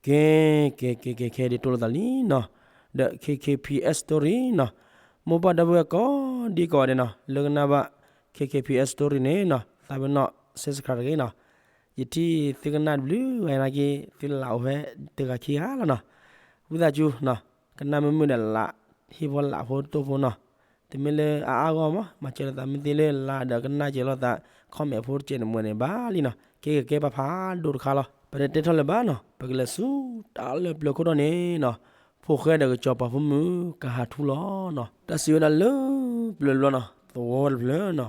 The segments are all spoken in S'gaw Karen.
ကဲ ကဲ ကဲ ကဲ ခဲဒုးတိၢ်လိာ်သးလံနီၤ, ဒီး ခဲခဲဖံ Story နီၤ, မိၢ်ပၢ်ဒီပုၢ်ဝဲၢ်ကိးဒံကိးဂၤဒဲးနီၤ လၢကနၣ်ဘၣ် ခဲခဲဖံ Story န့ၣ်နီၤ သးပ့ၤနီၣ် subscribe တဂ့ၤနီၤ, ယထံၣ်သုကနၣ်တဘျုးဂၤနာ်က့ သုလၢအိၣ်ဖဲတဂၤခံဂၤလီၤနီၤ, ဝံသးစူၤနီၤ ကနၣ်မုာ်မုာ်ဒီးလၢ ဟ့ၣ်ဖိလၢအဖိတိၢ်ဖိနီၤ, တမ့ၢ်လၢအအါဂီၢ်မး မၤစၢၤလိာ်သးမ့ၢ်သ့လၢလၢဒီးကနၣ်စၢၤလိာ်သး comment ဖိတစဲးန့ၣ်မ့ၢ်န့ၣ်ဘၣ်လံနီၤ, ကဲကဲကဲပာ်ဖးဒိၣ်တခါလီၤ, ပတတဲထီၣ်လၢၤဘၣ်နီၤ ပကလဲၤဆူတၢ်လၢပျၢၤခိၣ်ဒီးန့ၣ်နီၤ, ဖိၣ်ဃဲဒီးကစီၤပၤဖိမုၣ်ကဟးထူလီၤနီၤ, တၢ်စံးဝဲဒၣ်လၢပျၢၤတဘျီနီၤ သဝီတဖျၢၣ်နီၤ,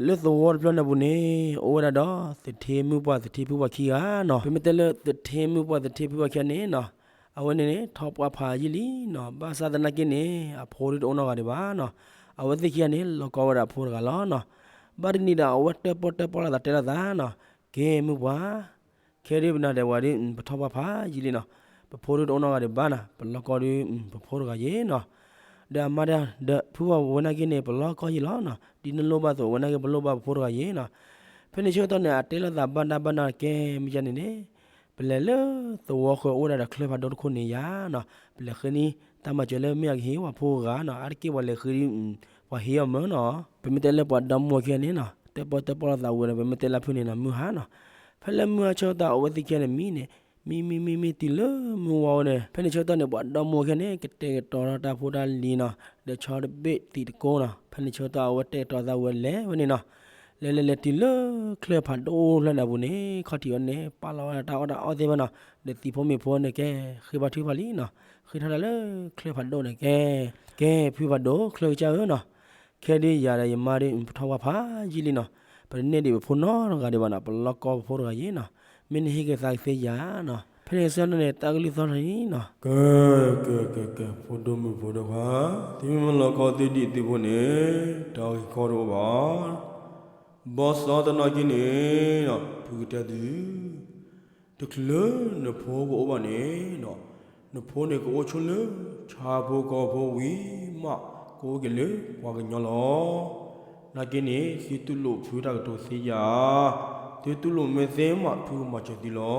လၢသဝီတဖျၢၣ်န့ၣ်ပူၤန့ၣ် အိၣ်ဝဲဒၣ်ဒီးသထ့မုၣ်ပှၢ်သထ့ဖုပှၢ်ခံဂၤနီၤ, ပမ့ၢ်တဲလၢသထ့မုၣ်ပှၢ်သထ့ဖုပှၢ်ခံဂၤန့ၣ်နီၤ အဝဲန့ၣ်န့ၣ် ထီၣ်ပှၢ်ဖးယံာ်လံနီၤ, ဘၣ်ဆၣ်သနာ်က့န့ၣ် အဖိဒုးတအိၣ်နီတဂၤဒံးဘၣ်နီၤ, အဝဲသ့ၣ်ခံဂၤန့ၣ် လီၤကီဝဲဒၣ်အဖိတဂၤလီၤနီၤ, ဘၣ်တနံၤဒီးအဝဲတၢၣ်ပီၣ်တၢၣ်ပီၣ်လိာ်သးတဲလိာ်သးနီၤ, ကဲမုၣ်ပှၢ် ခဲဒုးပနၤဒဲးဝဲဒုး ပထီၣ်ပှၢ်ဖးယံာ်လံနီၤ, ပဖိဒုးတအိၣ်နီတဂၤဒံးဘၣ်နီၤ, ပလီၢ်ကီဒုး ပဖိတဂၤယ့ၤနီၤ, ဒီးအမါဒၣ်ဒီးဖုဝဲနာ်က့န့ၣ် ပလီၢ်ကီယံာ်လီၤနီၤ, ဒ်နလိၣ်ဘၣ်သိးဝဲနာ်က့ပလိၣ်ဘၣ်ပဖိတဂၤယ့ၤနီၤ, ဖဲန့ၣ်ဆၢကတီၢ်န့ၣ် အတဲလိာ်သးဘၣ်ဒါဘၣ်ဒါကဲမ့ၢ်ယါန့ၣ်န့ၣ် ပလဲၤလၢသဝီဃၢၤအိၣ်ဝဲဒၣ်ဒီးချၢဖးဒိၣ်တခိၣ်န့ၣ်ယါနီၤ, ပလဲၤဃ့န့ၢ်တၢ်မၤစၢၤလၢမ့ၢ်အကဟ့ၣ်ပှၤဖိဂၤနီၤ, အါတက့ၢ်ပှၤလဲၤဃ့ဒုး ပှၤဟ့ၣ်အီၤမၢနီၤ, ပမ့ၢ်တဲလၢပှၤဒီမါဝၤခံဂၤန့ၣ်နီၤ တၢၣ်ပီၣ်တၢၣ်ပီၣ်လိာ်သးဝဲဒီး ပမ့ၢ်တဲလၢဖုန့ၣ်နီၤ မုၢ်ဟါနီၤ, ဖဲလၢမုၢ်ဟါဆၢကတီၢ်အဝဲသ့ၣ်ခံဂၤန့ၣ်မံန့ၣ် မံမံမံမံတုၤလၢမုၢ်ဝါဝဲန့ၣ် ဖဲန့ၣ်ဆၢကတီၢ်န့ၣ် ပှၤဒီမါဝၤခံဂၤန့ၣ် ကတဲာ်ကတီၤထီၣ်တၢ်ဖိတၢ်လံၤနီၤ ဒီးဆီတဘ့ၣ်သံးတကိနီၤ, ဖဲန့ၣ်ဆၢကတီၢ်အဝဲတဲာ်ကတီၤသးဝဲလဲၤဝဲန့ၣ်နီၤ, လဲၤလဲၤလဲၤတုၤလၢချၢဖးဒိၣ်ဖျၢၣ်န့ၣ်အပူၤန့ၣ် ခီၣ်ထံးဝဲန့ၣ် ပာ်လီၤဝဲဒၣ်တၢ်အီၣ်တၢ်အီသ့ၣ်တဖၣ်နီၤ, ဒီးသံးဖိမ့ၤဖိန့ၣ်ကဲ ဃ့ဘါထုကဖၣ်လံနီၤ, ဃ့ထီၣ်ဒၣ်လၢချၢဖးဒိၣ်န့ၣ်ကဲ ကဲဖုဖးဒိၣ်ချၢကစၢ်ဧၢနီၤ, ခဲဒုးယၤဒီးယမါဒုး ပထီၣ်ပှၢ်ဖးယံာ်လံနီၤ, ပတန့ၢ်ဒံးပဖိနီတဂၤဒံးဘၣ်နီၤ, ပလီၢ်ကီပဖိတဂၤယ့ၤနီၤ, မ့ၢ်နဟ့ၣ်က့ၤသးကသ့ယၤနီၤ, ဖဲန့ၣ်ဆၢကတီၢ်န့ၣ် တၢ်ကလုၢ်သီၣ်ထီၣ်န့ၣ်နီၤ, ကဲ ကဲ ကဲ ကဲ ဖိဒိၣ်မုၣ်ဖိဒိၣ်ခွါ, သုမ့ၢ်လီၢ်ကီသုဒံးသုဖိန့ၣ် တၢ်ဂ့ၢ်ကီတအိၣ်ဘၣ်, ဘီစီတနာ်က့န့ၣ်နီၤ ဖုကတဲသု တချုးလၢနဖိကအိၣ်ဘၣ်န့ၣ်နီၤ, နဖိန့ၣ်ကအိၣ်ဆိလၢ ဆၣ်ဖိကီၢ်ဖိဝံၤမး ကအိၣ်က့ၤလၢပှၤကညီလီၤ. နာ်က့န့ၣ် သုတူၢ်လိာ်ဖုတၢ်ကတိၤသ့ဧါ, သုတူၢ်လိာ်မ့ၢ်သ့မး ဖုကမၤစၢၤသုလီၤ.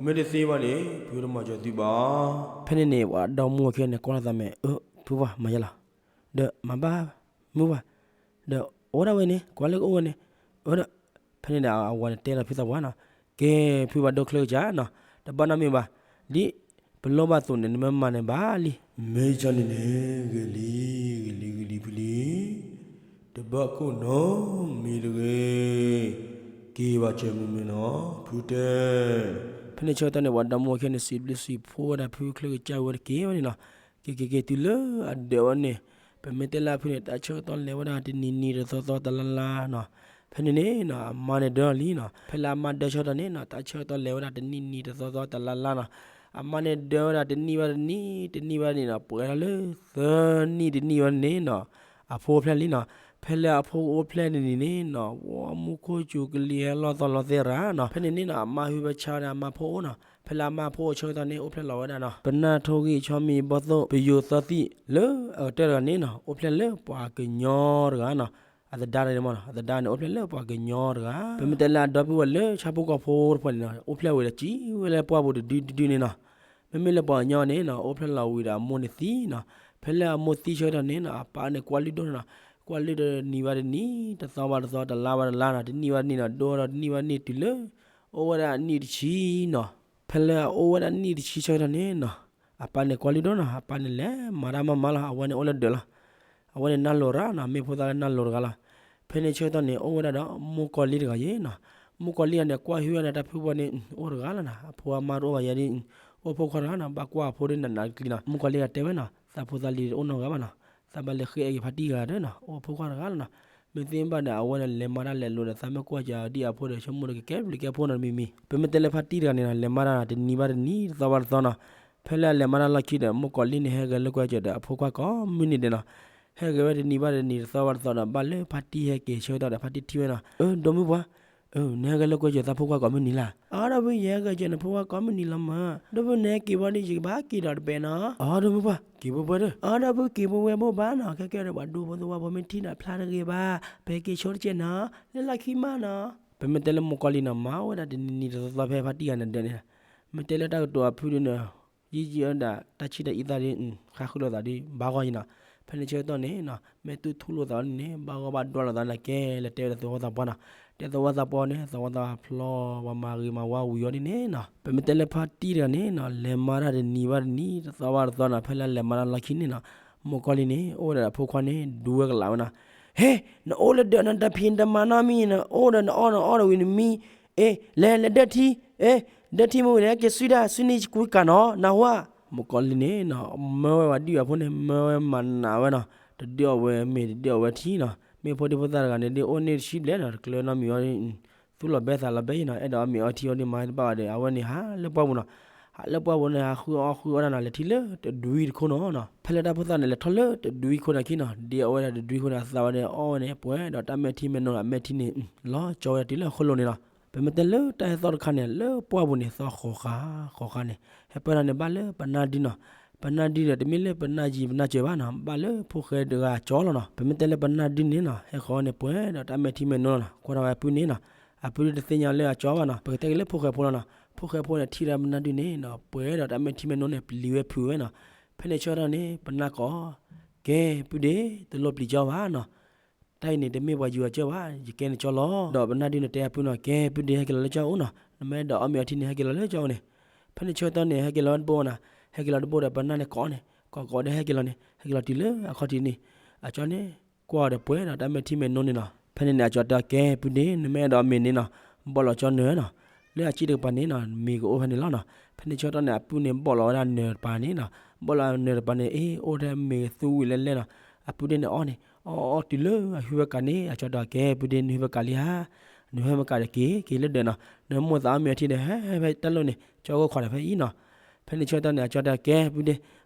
မ့ၢ်တသ့ဘၣ်န့ၣ် ဖုတမၤစၢၤသုဘၣ်. ဖဲန့ၣ်န့ၣ် ပှၤဒီမါဝၤခံဂၤန့ၣ် ကွၢ်လိာ်သးမဲာ် အၢ ဖုပှၢ်မၤယါလီၤ, ဒီးမၤဘၣ်မုၢ်ပှၢ်, ဒီးအိၣ်ဒၣ်ဝဲန့ၣ် ကွၢ်လၢကအိၣ်ဝဲန့ၣ်, အၢဒီး ဖဲန့ၣ်ဒီးအဝၤန့ၣ်တဲလီၤဖုသးပှၢ်နီၤ, ကဲ ဖုဖးဒိၣ်ချၢကစၢ်နီၤ, တဘၣ်နီတမံၤဘၣ်, ဒ်ပလီၢ်ဘၣ်သိးန့ၣ် နမ့ၢ်မၤန့ၣ်ဘၣ်လံ. မ့ၢ်ကန့ၣ်န့ၣ် ဂ့ၤလံ ဂ့ၤလံ ဂ့ၤလံ ဖုလံ, တဘၣ်ကိၢ်နီတမံၤတဂ့ၤ, က့ၤဘၣ်စၢၤမုာ်မုာ်နီၤ ဖုတဲ. ဖဲန့ၣ်ဆၢကတီၢ်န့ၣ် ပှၤဒီမါဝၤခံဂၤန့ၣ် စံးဘျုးစံးဖှိၣ်ဝဲဒၣ်ဖုချၢကစၢ်ဝဲတက့ၢ်ဝဲန့ၣ်နီၤ, က့ၤက့ၤက့ၤတုၤလၢအဒၢးဝဲန့ၣ်, ပမ့ၢ်တဲလၢအဖုန့ၣ် တၢ်ဆၢကတီၢ်လဲၤဝဲဒၣ်တနံၤနံၤတသီသီတလါလါနီၤ, ဖဲန့ၣ်န့ၣ်နီၤ အမါန့ၣ်ဒၢလီၤလံနီၤ, ဖဲလၢအမါဒၢဆၢကတီၢ်န့ၣ်နီၤ တၢ်ဆၢကတီၢ်လဲၤဝဲဒၣ်တနံၤနံၤတသီသီတလါလါနီၤ, အမါန့ၣ်ဒၢဝဲဒၣ်တနံၣ်ဘၣ်တနံၣ် တနံၣ်ဘၣ်တနံၣ်နီၤ ပှဲၤထီၣ်လၢသၢနံၣ်တနံၣ်ဘၣ်န့ၣ်နီၤ, အဖိအိၣ်ဖျဲၣ်လံနီၤ, ဖဲလၢအဖိအိၣ်ဖျဲၣ်တနံၤန့ၣ်နီၤ ဝဲမူခိၣ်စူၤကလံၤဟဲလီၤသီလီၤသဲရၤနီၤ, ဖဲန့ၣ်န့ၣ်နီၤ အမါဟုဘၣ်ဆါဒီးအမါဖိအိၣ်နီၤ, ဖဲလၢအမါဖိအိၣ်ဆၢကတီၢ်န့ၣ် အိၣ်ဖျဲၣ်လီၤဝဲဒၣ်နီၤ ပနၢ်ထိၣ်ဂံၢ်ဆီမံၤဘီၣ်သိၣ် ပယိၤသီသံၣ်လၢအကတၢၢ်တဂၤန့ၣ်နီၤ အိၣ်ဖျဲၣ်လၢပှၤကညီတဂၤနီၤ, အသဒါန့ၣ်မ့ၢ်နီၤ အသဒါန့ၣ် အိၣ်ဖျဲၣ်လၢပှၤကညီတဂၤ, ပမ့ၢ်တဲလၢအဒီပုၢ်ဝဲၢ်လၢဆၣ်ဖိကီၢ်ဖိတဖၣ်န့ၣ်နီၤ အိၣ်ဖျဲၣ်ဝဲဒီးစံးဝဲလၢပှၢ်ပူၤတဒုတဒုန့ၣ်နီၤ, မ့မ့ၢ်လၢပှၤကညီန့ၣ်နီၤ အိၣ်ဖျဲၣ်လီၤဝံၤဒီးအမိၢ်န့ၣ်သံနီၤ, ဖဲလၢအမိၢ်သံဆၢကတီၢ်န့ၣ်နီၤ အပၢ်န့ၣ်ကွၢ်လုၢ်ဒိၣ်နီၤ, ကွၢ်လုၢ်ဒီးတနံၤဘၣ်တနံၤ တသီဘၣ်တသီ တလါဘၣ်တလါနီၤ တနံၣ်ဘၣ်တနံၣ်နီၤ ဒိၣ်ဒီးတနံၣ်ဘၣ်နံၣ်တုၤလၢ အိၣ်ဝဲဒၣ်အနံၣ်တဆံနီၤ, ဖဲလၢအအိၣ်ဝဲဒၣ်နံၣ်တဆံဆၢကတီၢ်န့ၣ်နီၤ, အပၢ်န့ၣ်ကွၢ်လုၢ်ဒိၣ်နီၤ အပၢ်န့ၣ်လဲၤမၤတၢ်မၤမၤလီၤ အဝဲန့ၣ်အိၣ်လၢဒၢးလီၤ, အဝဲန့ၣ်နၢ်လိၤရၣ်နီၤ မ့ၢ်ဖိသၣ်လၢနၢ်လိၤတဂၤလီၤ, ဖဲန့ၣ်ဆၢကတီၢ်န့ၣ် အိၣ်ဝဲဒၣ်ဒီးမုၣ်ကီၤလံၢ်တဂၤယ့ၤနီၤ, မုၣ်ကီၤလံၢ်တဂၤန့ၣ် ကွၢ်ဟုၣ်ဝဲဒၣ်တၢ်ဖုပှၢ်န့ၣ် အိၣ်တဂၤလီၤနီၤ အဖိအမါတအိၣ်ဘၣ်ယၤဒ် အိၣ်ဖိခွါတဂၤနီၤ ဘၣ်ကွၢ်အဖိဒ်နးနးတကျံၤနီၤ မုၣ်ကီၤလံၢ်တဂၤတဲဝဲနီၤ သးဖိသးလံၤတအိၣ်နီတဂၤဘၣ်နီၤ, သးဘၣ်လဲၤဃ့အဲၣ်က့ၤဖါတံၢ်တဂၤဒီးနီၤ အိၣ်ဖိခွါတဂၤလီၤနီၤ, မ့ၢ်သ့ဘၣ်ဒီးအဝဲန့ၣ်လဲၤမၤတၢ်လဲၤလိၤဒီး သးမ့ၢ်ကွၢ်စၢၤဒ်အဖိဒီး ဆိကမိၣ်ဒီးကကဲဘျုးကဲဖှိၣ်နီတမံၤမံၤ, ပမ့ၢ်တဲလၢဖါတံၢ်တဂၤန့ၣ်နီၤ လဲၤမၤတၢ်နီၤ တနံၤဘၣ်တနံၤ တသီဘၣ်တသီနီၤ, ဖဲလၢအလဲၤမၤတၢ်လီၢ်ခံဒီး မုၣ်ကီၤလံၢ်န့ၣ် ဟဲဂဲၤလိာ်ကွဲစၢၤဒီးအဖိခွါကိးမုၢ်နံၤဒဲးနီၤ, ဟဲဂဲၤဝဲတနံၤဘၣ်တနံၤ တသီဘၣ်တသီဒီး ဘၣ်လၢဖါတံၢ်ဟဲက့ၤဆၢကတီၢ်ဒီး ဖါတံၢ်ထံၣ်ဝဲနီၤ အၢ ဒီမုၣ်ပှၢ်, အၢ နဟဲဂဲၤလိာ်ကွဲစၢၤသးဖိခွါကိးမုၢ်နံၤလၢ်, အီ ဒီပုၢ် ယဟဲဂဲၤစၢၤနဖိခွါကိးမုၢ်နံၤလီၤမး, ဒီပုၢ် နဟဲက့ၤဘၣ်ဒီး ယကဘၣ်က့ၤဒီးတဘဲနီၤ, အီ ဒီမုၣ်ပှၢ် က့ၤဘှဲဘှဲဒီး, အီ ဒီပုၢ် က့ၤဘှဲဘှဲဘၣ်နီၤ ခဲကဲဒီး ပှၤဒူဖိသဝီဖိမ့ၢ်ထံၣ်ဒီးဖျါတဂ့ၤဘၣ်, ပဟဲက့ၤဆိတကဲးနီၤ လၢလီၢ်ခံမးနီၤ, ပမ့ၢ်တဲလၢမုၣ်ကီၤလံၢ်နီၤ မၤဝဲဒၣ်တနံၤနံၤတသီသီဖဲဖါတံၢ်ဂၤန့ၣ်ဒၢးန့ၣ်, မ့ၢ်တဲလၢတၢ်ကတိၤအဖုဒုန့ၣ် ယံာ်ယံာ်ဝဲဒၣ်တၢ်ဆံၣ်တၢ်အံသၣ်ဒီး ဃါဃုလိာ်သးဒီး ဘၣ်ဂီၢ်ယံၤနီၤ. ဖဲန့ၣ်ဆၢကတီၢ်န့ၣ်နီၤ မ့ၢ်တူၢ်ထူလိာ်သးန့ၣ် ဘၣ်ဂီၢ်ဘၣ်ဒွးလိာ်သးန့ၣ် ကဲလၢတဲဝဲဒၣ်သဝီသးပှၢ်နီၤ. တဲသဝီသးပှၢ်န့ၣ် သဝီသးပှၢ်ဖျီ ပှၤမၤဂ့ၤမၤဝါဝံၤအီၤဒ်န့ၣ်နီၤ. ပမ့ၢ်တဲလၢဖါတံၢ်တဂၤန့ၣ်နီၤ လဲၤမၤတၢ်တနံၤဘၣ်တနံၤ တသီဘၣ်တသီနီၤ ဖဲလၢလဲၤမၤတၢ်လီၢ်ခံန့ၣ်နီၤ မိၢ်ကီၤလံၢ်န့ၣ် အိၣ်ဝဲဒၣ်ဒီးဖိခွါန့ၣ် ဒူဝဲကလာ်ဝဲနီၤ. ဟ့ နအိၣ်လၢဒၢးနီၤ တၢ်ဖံးနတမၤနီတမံၤ နအိၣ်ဒီးနအီၣ်နအီဒီးဝံၤနမံ အ့ လဲၤလဲၤဒၢထံ အ့ ဒၢထံမ့ၢ်ဝံၤန့ၣ် ဟဲက့ၤဆူဒၣ် ဆူန့ၣ်ကူကၤနီၤ နၢ်ဟူဧါ. မိၢ်ကီၤလံၢ်န့ၣ်နီၤ မၢဝဲဝဲဒံၣ်အဖိန့ၣ် မၢဝဲမၤနးဝဲနီၤ တဒုးအီၣ်ဝဲမ့ၤ တဒုးအီၣ်ဝဲထံနီၤ. မ့ၢ်ဖိဒံဖိသၣ်တဂၤန့ၣ် ဒ်အိၣ်န့ၢ်တဆံဘျဲၣ်နီၤ တကျၢၤနီတမံၤအီၤ သူၣ်လီၤဘဲသးလီၤဘဲယံၤနီၤ အဲၣ်ဒိးအီၣ်မ့ၤအီထံအီဒ်မၤတဘၣ်ဘၣ်ဒီး အဝဲန့ၣ်ဟးလၢပှၢ်ပူၤနီၤ. ဟးလၢပှၢ်ပူၤန့ၣ် ဟးဃုအီၣ်ဃုအီဒၣ်နီၤ လဲၤထံၣ်လၢတဒွံတခိၣ်နီၤနီၤ. ဖဲလၢတၢ်ဖိသၣ်န့ၣ် လဲၤထီၣ်လၢတဒွံခိၣ်န့ၣ်ခံနီၤ ဒ်အဝဲဒၣ်တဒွံခိၣ်န့ၣ် အသးဝဲန့ၣ် အီၣ်ဝဲန့ၣ် ပှဲၤဒီးတၢ်မဲာ်ထံမဲာ်နိလီၤ အမဲာ်ထံန့ၣ် လီၤကၠီဝဲဒၣ်တုၤလၢအဃိလိၤန့ၣ်လီၤ. ပမ့ၢ်တဲလၢတၢ်ဟဲသီတခါန့ၣ် လၢပှၢ်ပူၤန့ၣ် သီဃိးဃာ်ဃိးဃာ်န့ၣ် ဟဲပၢၢ်ထီၣ်န့ၣ် ဘၣ်လၢပနၢ်ဒုနီၤ. ပနၢ်ဒုဒီး တမ့ၢ်လၢပနၢ်ယံၤပနၢ်စၢၤဘၣ်နီၤ ဘၣ်လၢဖိၣ်ဃဲတဂၤအကၠီလီၤနီၤ. ပမ့ၢ်တဲလၢပနၢ်ဒုန့ၣ်နီၤ ဟဲဃီန့ၣ်ပှဲၤဒီးတၢ်မဲာ်ထံမဲာ်နိလီၤနီၤ. ကွၢ်ထီၣ်ဝဲအပုၢ်န့ၣ်နီၤ အပုၢ်ဒုတသ့ၣ်ညါလၢအကၠီဘၣ်နီၤ ပကတဲက့ၤလၢဖိၣ်ဃဲဖိလီၤနီၤ. ဖိၣ်ဃဲဖိန့ၣ် ထံၣ်ဝဲဒၣ်ပနၢ်ဒုန့ၣ်နီၤ ပှဲၤဒီးတၢ်မဲာ်ထံမဲာ်နိန့ၣ် ပျံၤဝဲဖုးဝဲနီၤ. ဖဲန့ၣ်ဆၢကတီၢ်န့ၣ် ပနၢ်ကိး ကဲ ပုၢ်ဒ့ တလိၣ်ပျံၤကၠီဘၣ်နီၤ တၢ်အံၤန့ၣ် တမ့ၢ်ပှၤယူၤအကၢဘၣ် ယကဲနကၠီလီၤ. ဒီးပနၢ်ဒုန့ၣ်တဲအပုၢ်နီၤ ကဲ ပုၢ်ဒ့ ဟဲက့ၤလီၤလၢကၠီအိၣ်နီၤ နမ့ၢ်အဲၣ်ဒိးအီၣ်မ့ၤအီထံန့ၣ် ဟဲက့ၤလီၤလၢကၠီအိၣ်န့ၣ်. ဖဲန့ၣ်ဆၢကတီၢ်န့ၣ် ဟဲက့ၤလီၤတဘိနီၤ ဟဲက့ၤလီၤတဘိဒီး ပနၢ်န့ၣ်ကိးန့ၣ် ကိးကိးဒီးဟဲက့ၤလီၤန့ၣ် ဟဲက့ၤလီၤတုၤလၢအခီၣ်ထံးန့ၣ် အကၠီန့ၣ် ကွၢ်အီၤဒီးပှဲၤဒီးတၢ်မဲာ်ထံမဲာ်နိန့ၣ်နီၤ. ဖဲန့ၣ်န့ၣ် အကၠီတဲအီၤ ကဲ ပုၢ်ဒ့ နမ့ၢ်အဲၣ်ဒိးအီၣ်မ့ၤန့ၣ်နီၤ ဘီၣ်လီၤကၠီနၢၤနီၤ လၢအစံၣ်တကပၤန့ၣ်နီၤ မ့ၤကအိၣ်ဖဲန့ၣ်လီၤနီၤ. ဖဲန့ၣ်ဆၢကတီၢ်န့ၣ် အပုၢ်န့ၣ်ဘီၣ်လီၤဝဲဒၣ်နၢၤတပၤန့ၣ်နီၤ ဘီၣ်လီၤနၢၤတပၤန့ၣ် အ့ အိၣ်ထဲမ့ၤသူဝံၤလဲၣ်လဲၣ်နီၤ. အပုၢ်ဒ့န့ၣ်အီၣ်န့ၣ် အီၣ်အီၣ်တုၤလၢအဟုဝဲကးန့ၣ် အကၠီတဲအီၤ ကဲ ပုၢ်ဒ့ နဟုဝဲကးလံဧါ နဟုဝဲမ့ၢ်ကးဒီးက့ၤ က့ၤလၢဒၢးနီၤ နမိၢ်သးအီၣ်မ့ၤအီထံဒီး ဟဲဖဲတၢ်လိၣ်န့ၣ် ကၠီဂိၢ်ခီဒီးဖဲအံၤနီၤ. ဖဲန့ၣ်ဆၢကတီၢ်န့ၣ် အကၠီတဲအီၤ ကဲ ပုၢ်ဒ့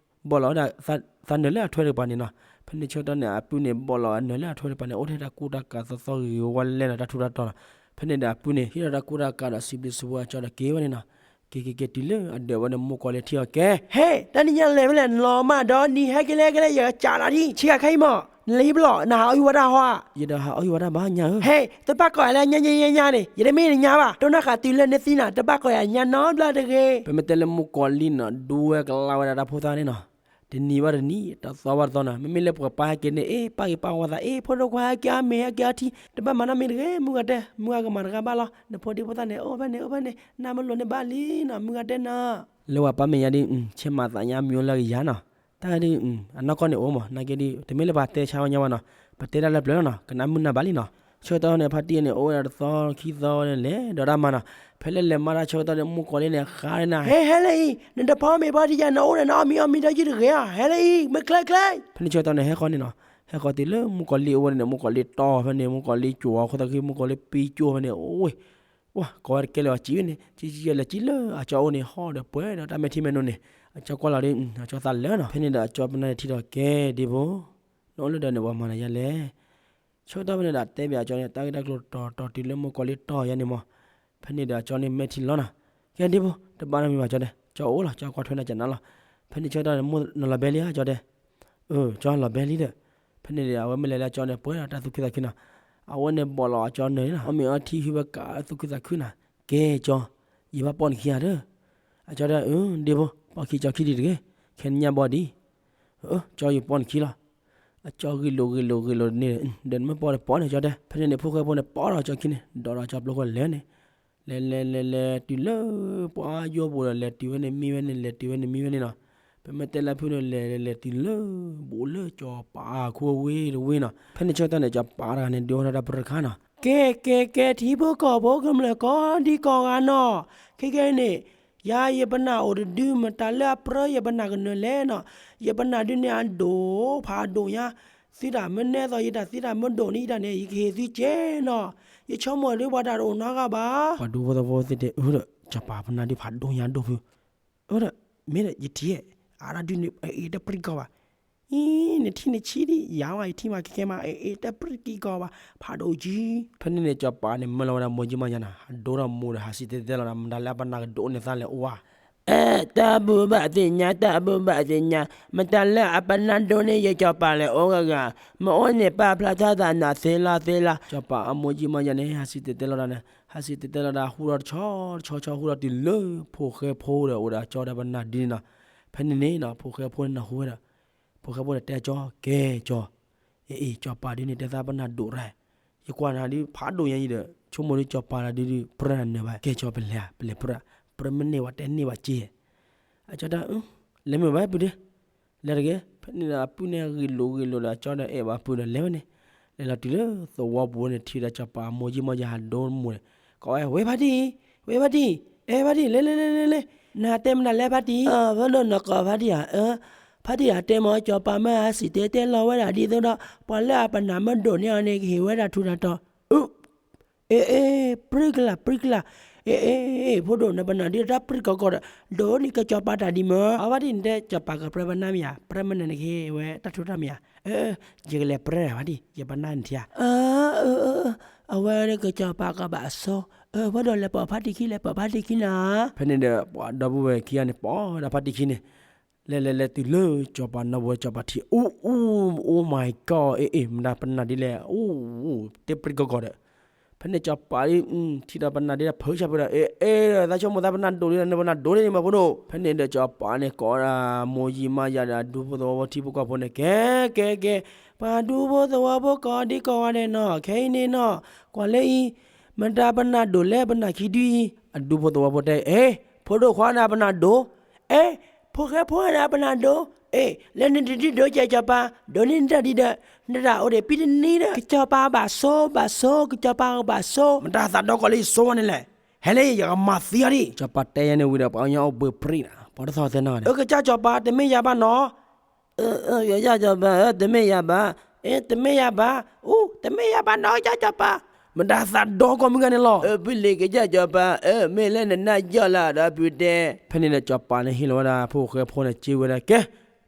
ဘီၣ်လီၤဝဲဒၣ် သးနၢၤလၢအထွဲတကပၤန့ၣ်နီၤ. ဖဲန့ၣ်ဆၢကတီၢ်န့ၣ် အပုၢ်န့ၣ်ဘီၣ်လီၤအနၢၤလၢအထွဲတကပၤန့ၣ် အိၣ်ထဲတၢ်ကူတၢ်ကၤသီသီဂ့ၤဂ့ၤဝါလဲၣ်နီၤ တၢ်ထူးတၢ်တီၤနီၤ. ဖဲန့ၣ်ဒီးအပုၢ်န့ၣ် ဟံးထီၣ်တၢ်ကူတၢ်ကၤဒီးစံးဘျုးစံးဖှိၣ်အကၠီဒီးက့ၤဝဲန့ၣ်နီၤ. က့ၤက့ၤက့ၤတုၤလၢအဒၢးဝဲန့ၣ် မိၢ်ကီၤလံၢ်ထံၣ်အီၤ ကဲ ဟ့ တၢ်နံၤညါလဲၤဖဲလဲၣ် နလီၤမၢ်ဒီးနံၤဟဲက့ၤလဲၣ် ဟဲက့ၤလဲၣ် ယကစးလီၤဒံး ဆံးဂၤခဲအံၤမး နလဲၤဟံၣ်ဘျီၣ် နဟးအီၣ်ဟံၣ်ဝဲဒၣ်ဟီဧါ. ယတဟးအီၣ်ဟံၣ်ဝဲဒၣ်ဘၣ်ညါဧၢ. ဟ့ တဘၣ်ကိးယၤလၢညါညါညါန့ၣ် ယတမ့ၢ်နညါဘၣ် တိၢ်နီၣ်ဃာ်တုၤလၢနသံနီၤ တဘၣ်ကိးယၤညါနီတဘျီတဂ့ၤ. ပမ့ၢ်တဲလၢမိၢ်ကီၤလံၢ်နီၤ ဒူဝဲကလါဝဲဒၣ်တၢ်ဖိသၣ်န့ၣ်နီၤ တနံၤဘၣ်တနံၤ တသီဘၣ်တသီနီၤ မ့မ့ၢ်လၢပှၤပၢ်ဟဲက့ၤန့ၣ် အ့ ပၢ်ဂ့ၤပၢ်ဝါသး အ့ ဖိဒိၣ်ခွါဟဲက့ၤအီၣ်မ့ၤ ဟဲက့ၤအီထံ တဘၣ်မၤနီတမံၤတဂ့ၤ မုၢ်ဂၤတဲ မုၢ်ဂၤကမၤတဂၤဘၣ်လီၤ နဖိဒံဖိသၣ်န့ၣ် အိၣ်ဖဲန့ၣ် အိၣ်ဖဲန့ၣ် နမ့ၢ်လိၣ်န့ၢ်ဘၣ်လံနီၤ မုၢ်ဂၤတဲနီၤ လၢပှၤပၢ်မဲာ်ညါဒ် ဆဲးမၤသးညါမံၤအိၣ်လၢကယၤနီၤ တၢ်ဒ် အနီၢ်ကီၢ်န့ၣ်အိၣ်မး နာ်က့ဒ် တမ့ၢ်လၢပှၤတဲဆါဝဲညါဘၣ်နီၤ ပတဲတၢ်လၢပျၢၤလီၤနီၤ ကနၣ်မုၢ်နၢ်ဘၣ်လံနီၤ. ဆၢကတီၢ်န့ၣ် ဖါတံၢ်န့ၣ် အိၣ်ဝဲဒၣ်တသီခံသီဝဲန့ၣ် လဲၤဒီးတၢ်မၤနီၤ ဖဲလၢလဲၤမၤတၢ်ဆၢကတီၢ်န့ၣ် မိၢ်ကီၤလံၢ်န့ၣ် ဃါန့ၣ် ဟဲ ဟဲလၢအံၤ နတဖီမ့ၤဖီထံယၤ နအိၣ်ဒီးနအီၣ်မ့ၤအီၣ်မ့ၤဒီးယုၢ်တဂ့ၤဧါ ဟဲလၢအံၤ မ့ၢ်ချ့ချ့ ဖဲန့ၣ်ဆၢကတီၢ်န့ၣ် ဟဲဃီန့ၣ်နီၤ ဟဲဃီတုၤလၢမိၢ်ကီၤလံၢ်အိၣ်ဝဲန့ၣ် မိၢ်ကီၤလံၢ်တီၢ်ဖဲန့ၣ် မိၢ်ကီၤလံၢ်ကိးအီၤခိၣ်သးခု မိၢ်ကီၤလံၢ်ပံကၠိဖဲန့ၣ် အိၣ် ဝဲ ကိးဝဲတကဲလၢၤဘၣ် စံးဝဲန့ၣ် စံးစံးလဲၤစံးလၢအကၠီအိၣ်န့ၣ် ဟီၣ်ဒီးပှဲၤဒီးတၢ်မဲာ်ထံမဲာ်နိန့ၣ် အကၠီကွၢ်လီၤဒီး အကၠီသးလၢာ်နီၤ. ဖဲန့ၣ်ဒီးအကၠီပနၢ်န့ၣ်ထံၣ်ဒီး ကဲ ဒ့ဖိ နအိၣ်လၢဒၢးန့ၣ် ပှၤမၤနၤယါလဲၣ်. ဆၢကတီၢ်ဖဲန့ၣ်ဒီး တဲဘၣ်အကၠီန့ၣ် တၢ်ဂ့ၢ်တၢ်ကျိၤတီၤတီၤတုၤလၢမိၢ်ကီၤလံၢ်တီၢ်ယါန့ၣ်မး. ဖဲန့ၣ်ဒီးအကၠီန့ၣ်မဲာ်ထံလီၤနီၤ. ကဲ ဒ့ဖိ တဘၣ်နီတမံၤဘၣ် ကၠီတဲ. ကၠီအိၣ်လီၤ ကၠီကွၢ်ထွဲနၤကနၣ်လီၤ. ဖဲန့ၣ်ဆၢကတီၢ်န့ၣ် မိၢ်နလီၤဘဲလံဧါ ကၠီတဲ. အၢ ကၠီလီၤဘဲလံဒီး. ဖဲန့ၣ်ဒီး အဝဲမ့ၢ်လဲၤလၢအကၠီန့ၣ် ပှဲၤဒီးတၢ်သူၣ်ခုသးခုနီၤ. အဝဲန့ၣ်ဘီၣ်လီၤအကၠီနၢၤန့ၣ်နီၤ. အီၣ်မ့ၤအီထံဟုဝဲကးသူၣ်ခုသးခုနီၤ. ကဲ ကၠီ ယဘၣ်ပိာ်နခံဧါဒီး. အကၠီတဲ အၢ ဒ့ဖိ ပိာ်ခံကၠီခံဒံးတဂ့ၤ. ခဲနညၣ်ဘီဒံး. အၢ ကၠီယပိာ်နခံလီၤ. အကၠီဂ့ၢ်လိာ်ဂ့ၢ်လိာ်ဂ့ၢ်လိာ်န့ၣ် ဒီးနမ့ၢ်ပိာ်ဒီးပိာ်န့ၣ် ကၠီတဲ. ဖဲန့ၣ်န့ၣ် ဖိၣ်ဃဲဖိန့ၣ် ပိာ်ဒီးအကၠီခံန့ၣ် ဒီးဒီးအကၠီပျိၢ်ဃီလဲၤန့ၣ် လဲၤလဲၤလဲၤလဲၤတုၤလၢ ပှၤယိၣ်ပူၤဒီး လဲၤတုၤဝဲန့ၣ်မံဝဲန့ၣ် လဲၤတုၤဝဲန့ၣ်မံဝဲန့ၣ်နီၤ. ပမ့ၢ်တဲလၢဖုန့ၣ် လဲၤလဲၤတုၤလၢ ဘူးလၢစီၤပၤခိၣ်ဝ့တဝ့နီၤ. ဖဲန့ၣ်ဆၢကတီၢ်န့ၣ် စီၤပၤတဂၤန့ၣ် ဒုးအိၣ်ထီၣ်တၢ်ပတြၢၤတခါနီၤ. ကဲ ကဲ ကဲ ထံဖိကီၢ်ဖိကမျၢၢ်ကိးဒံကိးဂၤနီၤ. ခဲကနံၣ်န့ၣ် ယၤယပနၢ်အိၣ်တဒု မတၤလၢအပြၢယပနၢ်ကနၢၤလဲၣ်နီၤ. ယပနၢ်ဒုန့ၣ်အဒိၣ် ဖးဒိၣ်ညါ သုတၢ်မ့ၢ်နဲသိးယတၢ် သုတၢ်မ့ၢ်ဒိၣ်န့ၣ်ယတၢ်န့ၣ် ယကဟ့ၣ်သုကဲနီၤ. ယဆိကမိၣ်ဒ်ပှၤတၢ်တအိၣ်နီတဂၤဘၣ်. ပှၤဒူဖိသဝီသ့ၣ်တဲအၢဒီး စီၤပၤပနၢ်ဒုဖးဒိၣ်ညါဒိၣ်ဖု အၢဒီး မ့ၢ်ဒီးယထံၣ် အါတၢ်ဒုန့ၣ် အအ့တပြံကီၢ်ဘၣ်. အံၤ နထံၣ်နဆံးဒံး ယၤဝဲယထံၣ်မးကဲကဲမး အအ့တပြံကံကီၢ်ဘၣ် ဖးဒိၣ်ကံ. ဖဲန့ၣ်န့ၣ် စီၤပၤန့ၣ် မၢလီၤဝဲဒၣ်မိၢ်ကၠံမါယၤနီၤ ဟးဒိထီၣ်မိၢ်ဒီး ဟးစံၣ်တဲၤတဲလီၤဒီး မတၤလၢအပနၢ်ကဒိၣ်န့ၢ်သးလဲၣ်အိၣ်ဧါ. အဲ တၢ်ဘူၣ်ဘၣ်သ့ၣ်ညါ တၢ်ဘူၣ်ဘၣ်သ့ၣ်ညါ မတၤလၢအပနၢ်ဒိၣ်န့ၢ်ယစီၤပၤလဲၣ်အိၣ်ဂၤဂၤ မ့ၢ်အိၣ်န့ၣ်ပာ်ဖျါထီၣ်သးနီၤသ့လီၤသ့လီၤ. စီၤပၤအမိၢ်ကၠံမါယၤန့ၣ် ဟးစံၣ်တဲၤတဲလီၤဒီးန့ၣ် အစံၣ်တဲၤတဲလီၤဒီးဟူထီၣ်တဆီတဆီဆီ ဟူထီၣ်တုၤလၢဖိၣ်ဃဲဖိဒီး အိၣ်ဒီးကၠီဒီးပနၢ်ဒုန့ၣ်နီၤ. ဖဲန့ၣ်န့ၣ်နီၤ ဖိၣ်ဃဲဖိန့ၣ်နၢ်ဟူဝဲဒၣ်, ဖိၣ်ဃဲဖိန့ၣ်တဲကၠီ, ကဲကၠီ, အအံၤ ကၠီၤပၤဒုန့ၣ် တဲသးပနၢ်ဒိၣ်ရၣ်, ယကွၢ်နၤဒုဖးဒိၣ်ညါအံၤဒီး ဆိကမိၣ်ဒုကၠီၤပၤလၢဒုဒု ပြၢနၤနၢၤဘၣ်, ကဲကၠီၤ ပလဲၤဧါ ပလဲၤပြၢ, ပြၢမ့ၢ်န့ၢ်ဝဲတဲန့ၢ်ဘၣ်က့ၤ. အကၠီတဲ လဲၤမုာ်ဘၣ်ပုၢ်ဒ့, လဲၤတဂ့ၤ. ဖဲန့ၣ်ဒီးအပုၢ်န့ၣ်ဂ့ၢ်လိာ်ဂ့ၢ်လိာ်ဒီး အကၠီဒီးအဲၣ်ဘၣ်ပုၢ်ဒီးလဲၤဝဲန့ၣ်, လဲၤလီၤတုၤလၢသဝီပူၤန့ၣ် ထံၣ်ဝဲဒၣ်ကၠီၤပၤအမိၢ်ယံာ်မီၢ်ယၤဟးဒိမူန့ၣ် ကိးဝဲ ဝဲဖါတံၢ်, ဝဲဖါတံၢ်, အဲဖါတံၢ် လဲၤလဲၤလဲၤလဲၤလဲၤ, နတဲမနုၤလဲၣ်ဖါတံၢ်, ဖါဒိၣ်နကိးဖါတံၢ်ဧါ, ဖါတံၢ်ဧၢ တဲမ့ၢ် ကၠီၤပၤမ့ၢ်အစံၣ်တဲၤတဲလီၤဝဲဒၣ်ဒ်သိးဒီး ပှၤလၢအပနၢ်မ့ၢ်ဒိၣ်န့ၢ်အီၤန့ၣ် ကဟ့ၣ်ဝဲဒၣ်ထူးတၢ်တီၤ, အ့ အ့ ပြံကလၢ် ပြံကလၢ်, အ့ အ့ ဖိဒိၣ် နပနၢ်ဒ်တၢ်ပြံကီၢ်ကီၢ်ဒီး ဒိၣ်န့ၢ်ကၠီၤပၤတၢ်ဒ်မ့ၢ်, အဖါတံၢ် နတဲကၠီၤပၤကပြၢပနၢ်မ့ၢ်ဧါ, ပြၢမ့ၢ်န့ၣ်နကဟ့ၣ်ဝဲတၢ်ထူးတၢ်မ့ၢ်ဧါ, အ့ ယကလဲၤပြၢဖါတံၢ် ယပနၢ်နထံဧါ, အဝဲကၠီၤပၤကဘၣ်အစိ, ဖိဒိၣ် လဲၤပိာ်ဖါတံၢ်ခံ လဲၤပိာ်ဖါတံၢ်ခံနီၤ. ဖဲန့ၣ်ဒီး ပှၤဒီပုၢ်ဝဲၢ်ခံဂၤန့ၣ် ပိာ်ဝဲဒၣ်ဖါတံၢ်ခံန့ၣ်, လဲၤလဲၤလဲၤတုၤလၢကၠီၤပၤနီၢ်ပူၤ ကၠီၤပၤထံၣ် အိၣ်အိၣ် oh my god အ့ အ့ မတၤပနၢ်ဒ်လဲၣ် အိၣ်အိၣ် တဲပြံကီၢ်ကီၢ်ဒီး, ဖဲန့ၣ်ကၠီၤပၤဒ် ထံၣ်ဒီးပနၢ်ဒ်ဒီး ဖုးဆၢဖုးဒီး အ့ အ့ သးဆိကမိၣ်သးပနၢ်ဒိၣ်ဒ်ဒီး နပနၢ်ဒိၣ်ဒ်န့ၣ်မးဖိဒိၣ်, ဖဲန့ၣ်ဒီးကၠီၤပၤန့ၣ် ကိးဝဲဒၣ်မိၢ်ယံာ်မီၢ်ယၤဒီး အဒူဖိသဝီဖိထံဖိကီၢ်ဖိန့ၣ် ကဲ ကဲ ကဲ ပှၤဒူဖိသဝီဖိကိးဒ်ကိးဂၤဒဲးနီၤ ခဲအံၤန့ၣ်နီၤ ကွၢ်လၢအံၤမတၤပနၢ်ဒိၣ်လဲၣ် ပနၢ်ခံဒုအံၤ, အဒူဖိသဝီဖိတဲ အ့ ဖိဒိၣ်ခွါန့ၣ်ပနၢ်ဒိၣ်, အ့ ဖိၣ်ဃဲဖိန့ၣ်ပနၢ်ဒိၣ်, အ့ လၢနတဒုဒိၣ်ကဲကၠီၤပၤ ဒိၣ်န့ၢ်နတၢ်ဒ်ဒီး နတၢ်အိၣ်ဒံးပံတနံၤဒီး ကၠီၤပၤဘၣ်စိဘၣ်စိ ကၠီၤပၤကဘၣ်စိ, မတၤသးဒီကိးလၢယစိဝဲန့ၣ်လဲၣ်, ဟဲလၢယကမၤသံအီၤဒံး, ကၠီၤပၤတဲယၤန့ၣ်ဝံၤဒီး ပှၤကညီအိၣ်ဘှံးပြံနီၤ ပှၤတသီၣ်သဲနီၤန့ၣ် အကစၢ်ကၠီၤပၤ တမ့ၢ်ယၤဘၣ်နီၤ အၢ ကစၢ်ကၠီၤပၤဧၢ တမ့ၢ်ယၤဘၣ်, အ့ တမ့ၢ်ယၤဘၣ်, အူ တမ့ၢ်ယၤဘၣ်နီၤ ကစၢ်ကၠီၤပၤ, မတၤသးဒီကိးမုၢ်ဂၤန့ၣ်လီၤ, အၢ ဖုလံၤ ကစၢ်ကၠီၤပၤဧၢ မ့ၢ်လၢနနၢ်ယီၢ်လၢဒီးပုၢ်တဲ, ဖဲန့ၣ်ဒီးကၠီၤပၤန့ၣ်ဟ့ၣ်လီၤဝဲဒၣ်ဖိၣ်ဃဲဖိန့ၣ် စ့ဝဲဒၣ် ကဲ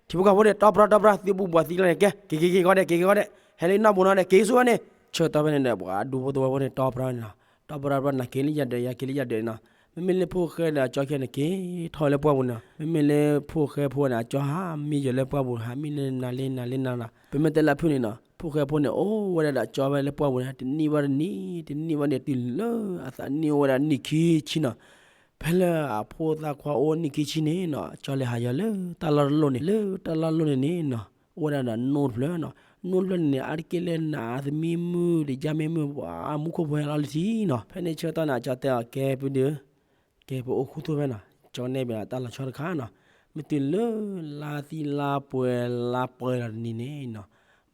ထံဖိကီၢ်ဖိန့ၣ် တီပရီတီပရီ သုဘူးဘူးသံကျါန့ၣ် ကဲ က့ၤက့ၤက့ၤဃီဒဲး က့ၤက့ၤဃီဒဲး, ဟဲလၢနၢ်ပူၤနီၤန့ၣ် က့ၤဆူဝဲန့ၣ်, ဆၢကတီၢ်ဖဲန့ၣ်ဒီး ပှၤဒူဖိသဝီဖိန့ၣ် တီပရီန့ၣ်နီၤ တီပရီတီပရီ နၤက့ၤလၢယၤဒၢး ယၤက့ၤလၢယၤဒၢးန့ၣ်နီၤ, မ့မ့ၢ်လၢဖိၣ်ဃဲဒီးကၠီၤခံဂၤန့ၣ် က့ၤထီၣ်ဝဲလၢပှၢ်ပူၤန့ၣ်နီၤ, မ့မ့ၢ်လၢဖိၣ်ဃဲဖိန့ၣ် အကၠီၤဟးမံယီၤလၢပှၢ်ပူၤ ဟးမံလၢနၤလၢနၤလၢနၤနီၤ, ပမ့ၢ်တဲလၢအဖုၣ်န့ၣ်နီၤ ဖိၣ်ဃဲဖိန့ၣ် အိၣ်ဝဲဒၣ်ဒီးကၠီၤဝဲလၢပှၢ်ပူၤန့ၣ် တနံၣ်ဘၣ်တနံၣ် တနံၣ်ဘၣ်န့ၣ် တုၤလၢအသးနံၣ်အိၣ်ဝဲဒၣ်နံၣ်ခံဆံနီၤ, ဖဲလၢအဖိသၣ်ခွါအိၣ်နံၣ်ခံဆံန့ၣ်နီၤ ကၠီၤလဲၤဟးယီၤလၢတၢ်လီၢ်တလီၢ်န့ၣ် လၢတၢ်လီၢ်တလီၢ်န့ၣ်န့ၣ်နီၤ အိၣ်ဝဲဒၣ်ဒီးနိၢ်တဖျၢၣ်နီၤ, နိၢ်တဖျၢၣ်န့ၣ်န့ၣ် အါတက့ၢ်လၢနးသမံမုၢ် ဒီးယါမ့ၢ်မုၢ် ပှၤမူခိၣ်ဖိဟဲလီၤလၢထံနီၤ, ဖဲန့ၣ်ဆၢကတီၢ်န့ၣ် အကၠီၤတဲအီၤ ကဲပုၢ်ဒုး ကဲပအိၣ်ဃူထိၣ်ဖဲနီၤ, ကၠီၤန့ၣ်ဘၣ်တၢ်လီၤဆီတခါနီၤ, မ့ၢ်တုၤလၢလါသံလါပှဲၤလါပှဲၤလီၤတနံၤန့ၣ်နီၤ,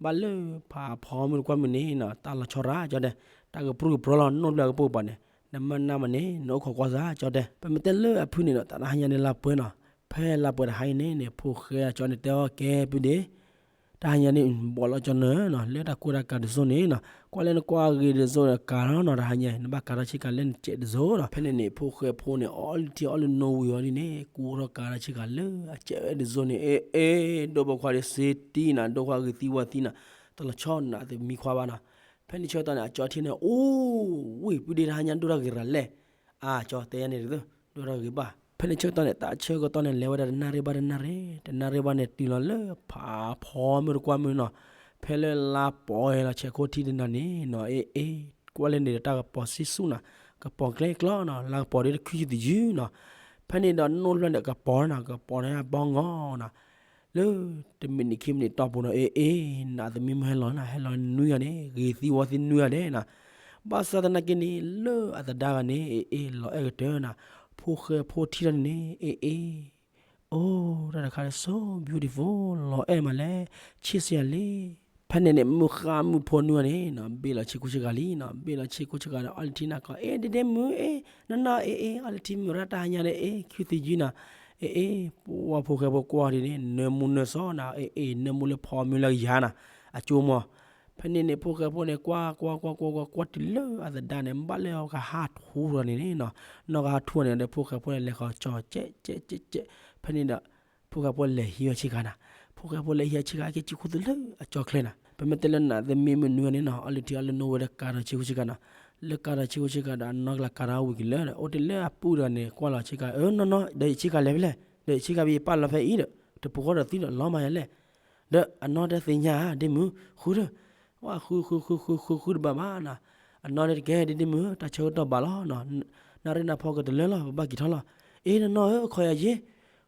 ဘၣ်လၢဖးဖီမုၢ်တကွၢ်မုၢ်န့ၣ်နီၤ တၢ်လီၤဆီရၣ် ကၠီၤတဲ, တၢ်ကပြုၢ်ကပြီၤလီၤ နိၢ်တဖျၢၣ်ကပိာ်ကပၤန့ၣ်, နမၢနၢ်မးန့ၣ် နအိၣ်ခိးကွၢ်စၢ် ကၠီၤတဲ, ပမ့ၢ်တဲလၢအဖုၣ်န့ၣ်နီၤ တၢ်တဟါညါန့ၣ်လါပှဲၤနီၤ, ဖဲလါပှဲၤတဟါအံၤန့ၣ်န့ၣ် ဖိၣ်ဃဲအကၠီၤန့ၣ်တဲအီၤ ကဲပုၢ်ဒုး တဟါညါန့ၣ် ဘီးလီၤကၠီၤနၢၤနီၤ လၢတၢ်ကူတၢ်ကၤတစိၢ်န့ၣ်နီၤ, ကွၢ်လၢနကွၢ်ဂ့ၤတစိၢ်ဒီးကၤထီၣ်နီၤ တဟါညါ နဘၣ်ကၤထီၣ်ဆ့ကၤလၢနစဲးတစိၢ်ဒီး ဖဲန့ၣ်န့ၣ် ဖိၣ်ဃဲဖိန့ၣ် အီလုၢ်ထံအီလုၢ်နိဝံၤအီၤဒ်န့ၣ် ကူထီၣ်ကၤထီၣ်ဆ့ကၤလၢအစဲးဝဲတစိၢ်န့ၣ် အ့ အ့ ဒိၣ်ပိာ်ခွါဒီးစ့တံနီၤ ဒိၣ်ခွါဂ့ၤသံဝါသံနီၤ တၢ်လီၤဆီနးသမံခွါဘၣ်နီၤ, ဖဲန့ၣ်ဆၢကတီၢ်န့ၣ် အကၠီၤထံၣ်န့ၣ် အိၣ်ဝ့ၢ် ပုၢ်ဒ့တဟါညါဒိၣ်ထီၣ်ဂ့ၤရၤလဲၣ်, အကၠီၤတဲယၤန့ၣ် ဒိၣ်ထီၣ်ဂ့ၤဘၣ်, ဖဲန့ၣ်ဆၢကတီၢ်န့ၣ် တၢ်ဆၢကတီၢ်န့ၣ် လဲၤဝဲဒၣ်တနၣ်ရံၣ်ဘၣ်တနၣ်ရံၣ် တနၣ်ရံၣ်ဘၣ်န့ၣ် တုၤလီၤလၢဖးဖီမုၢ်တကွၢ်မုၢ်နီၤ, ဖဲလၢလါပီၤဟဲလီၤဆဲးခိၣ်ထံတနၤန့ၣ်နီၤ အ့ အ့ ကွၢ်လၢန့ၣ်ဒီးတၢ်ကပီၤစံၣ်ဆူၣ်နီၤ, ကပီၤကျဲကျီနီၤ လါကပီၤဒ်တခုယုၢ်သယုၢ်နီၤ, ဖဲန့ၣ်ဒီးနိၢ်ဖျၢၣ်န့ၣ်ကပီၤနီၤ ကပီၤန့ၣ်အဘီငီၤနီၤ လၢတမံးနံးခံမံးနံးတီၢ်ပူၤနီၤ အ့ အ့ နးသမံမုၢ်ဟဲလီၤနီၤ ဟဲလီၤနွံဂၤန့ၣ် ဂ့ၤသံဝါသံနွံဂၤဒဲးနီၤ, ဘၣ်ဆၣ်သနာ်က့န့ၣ် လၢအသဒါဂၤန့ၣ် အ့ အ့ လီၤအဲၣ်ကတၢၢ်နီၤ, ဖိၣ်ဃဲဖိထံၣ်ထီၣ်န့ၣ်န့ၣ် အ့ အ့ အိၣ် တၢ်တခါလၢ so beautiful လီၤအဲၣ်မးလဲၣ် ဆ့ၣ်စ့ၢ်ယၤလံ, ဖဲန့ၣ်န့ၣ် မုၢ်ဃါမုၢ်ဖိနွံဂၤန့ၣ်နီၤ ဘ့ၣ်လီၤဆ့ကူဆ့ကၤလံနီၤ ဘ့ၣ်လီၤဆ့ကူဆ့ကၤဒီး အီလုၢ်ထံနီၤ ကီး အ့ ဒ့ဒ့မုၢ် အ့ နီၢ်နီၢ် အ့ အ့ အီလုၢ်ထံမုၢ်ရၣ်တၢ်ဟါညါဒီး အ့ ခုသယုၢ်နီၤ အ့ အ့ ပှၤဖိၣ်ဃဲဖိကွၢ်ဒ်န့ၣ် နၢမူနၢစီနီၤ အ့ အ့ နၢမူလၢဖီမုၢ်လၢကယၤနီၤ အကၠိမီၤ, ဖဲန့ၣ်န့ၣ် ဖိၣ်ဃဲဖိန့ၣ် ကွၢ်ကွၢ်ကွၢ်ကွၢ်ကွၢ်ကွၢ် ကွၢ်တုၤလၢအသဒါန့ၣ် ဘၣ်လၢကဟးထူၣ်ထီၣ်န့ၣ်န့ၣ်နီၤ နီၢ်ကဟးထူၣ်န့ၣ်ဒီး ဖိၣ်ဃဲဖိန့ၣ် လဲၤဃီၤကၠီၤ ကဲး ကဲး ကဲး ကဲး ဖဲန့ၣ်ဒီး ဖိၣ်ဃဲဖိလဲၤဟံးဝဲဆ့ကၤနီၤ, ဖိၣ်ဃဲဖိလဲၤဟံးဝဲဆ့ကၤ ကဲစုခူသူၣ်လၢအကၠီချၢနီၤ, ပမ့ၢ်တဲလၢနးသမံမုၢ်နွံဂၤန့ၣ်နီၤ အီလုၢ်ထံအီလုၢ်နိဝဲဒီးကၤထီၣ်ဆ့ကူဆ့ကၤနီၤ, လၢကၤထီၣ်ဆ့ကူဆ့ကၤဒီး အနီၢ်ကလးကၤထီၣ်ဝံၤကလၢာ်ဒီး အိၣ်တ့ၢ်လၢအပုၢ်တဂၤန့ၣ် ကွၢ်လီၤဆ့ကၤ အၢ နီၢ်နီၢ် ဒီးယဆ့ကၤလဲၤဖဲလဲၣ် ဒီးယဆ့ကၤဖဲယပာ်လီၤဖဲအံၤဒီး တပူၤဃီဒီးသံဒီးလီၤမးယၤလဲၣ် ဒီးအနီၢ်တသ့ၣ်ညါဧါ ဒ့မုၢ် ဃုဒီး ဝဲဃုဃုဃုဃုဃုဃုတဘၣ်ဘၣ်နီၤ, အနီၢ်န့ၣ်တကဲဒ့ဒ့မုၣ်ဧၢ, တၢ်ဆၢကတီၢ်ဘၣ်လီၤ, နၣ်ရံၣ်နၢ်ဖီကတလၢလီၤ, ပဘၣ်က့ၤထီၣ်လီၤ. အ့ နနီၢ်ဧၢ အခီယၤယ့,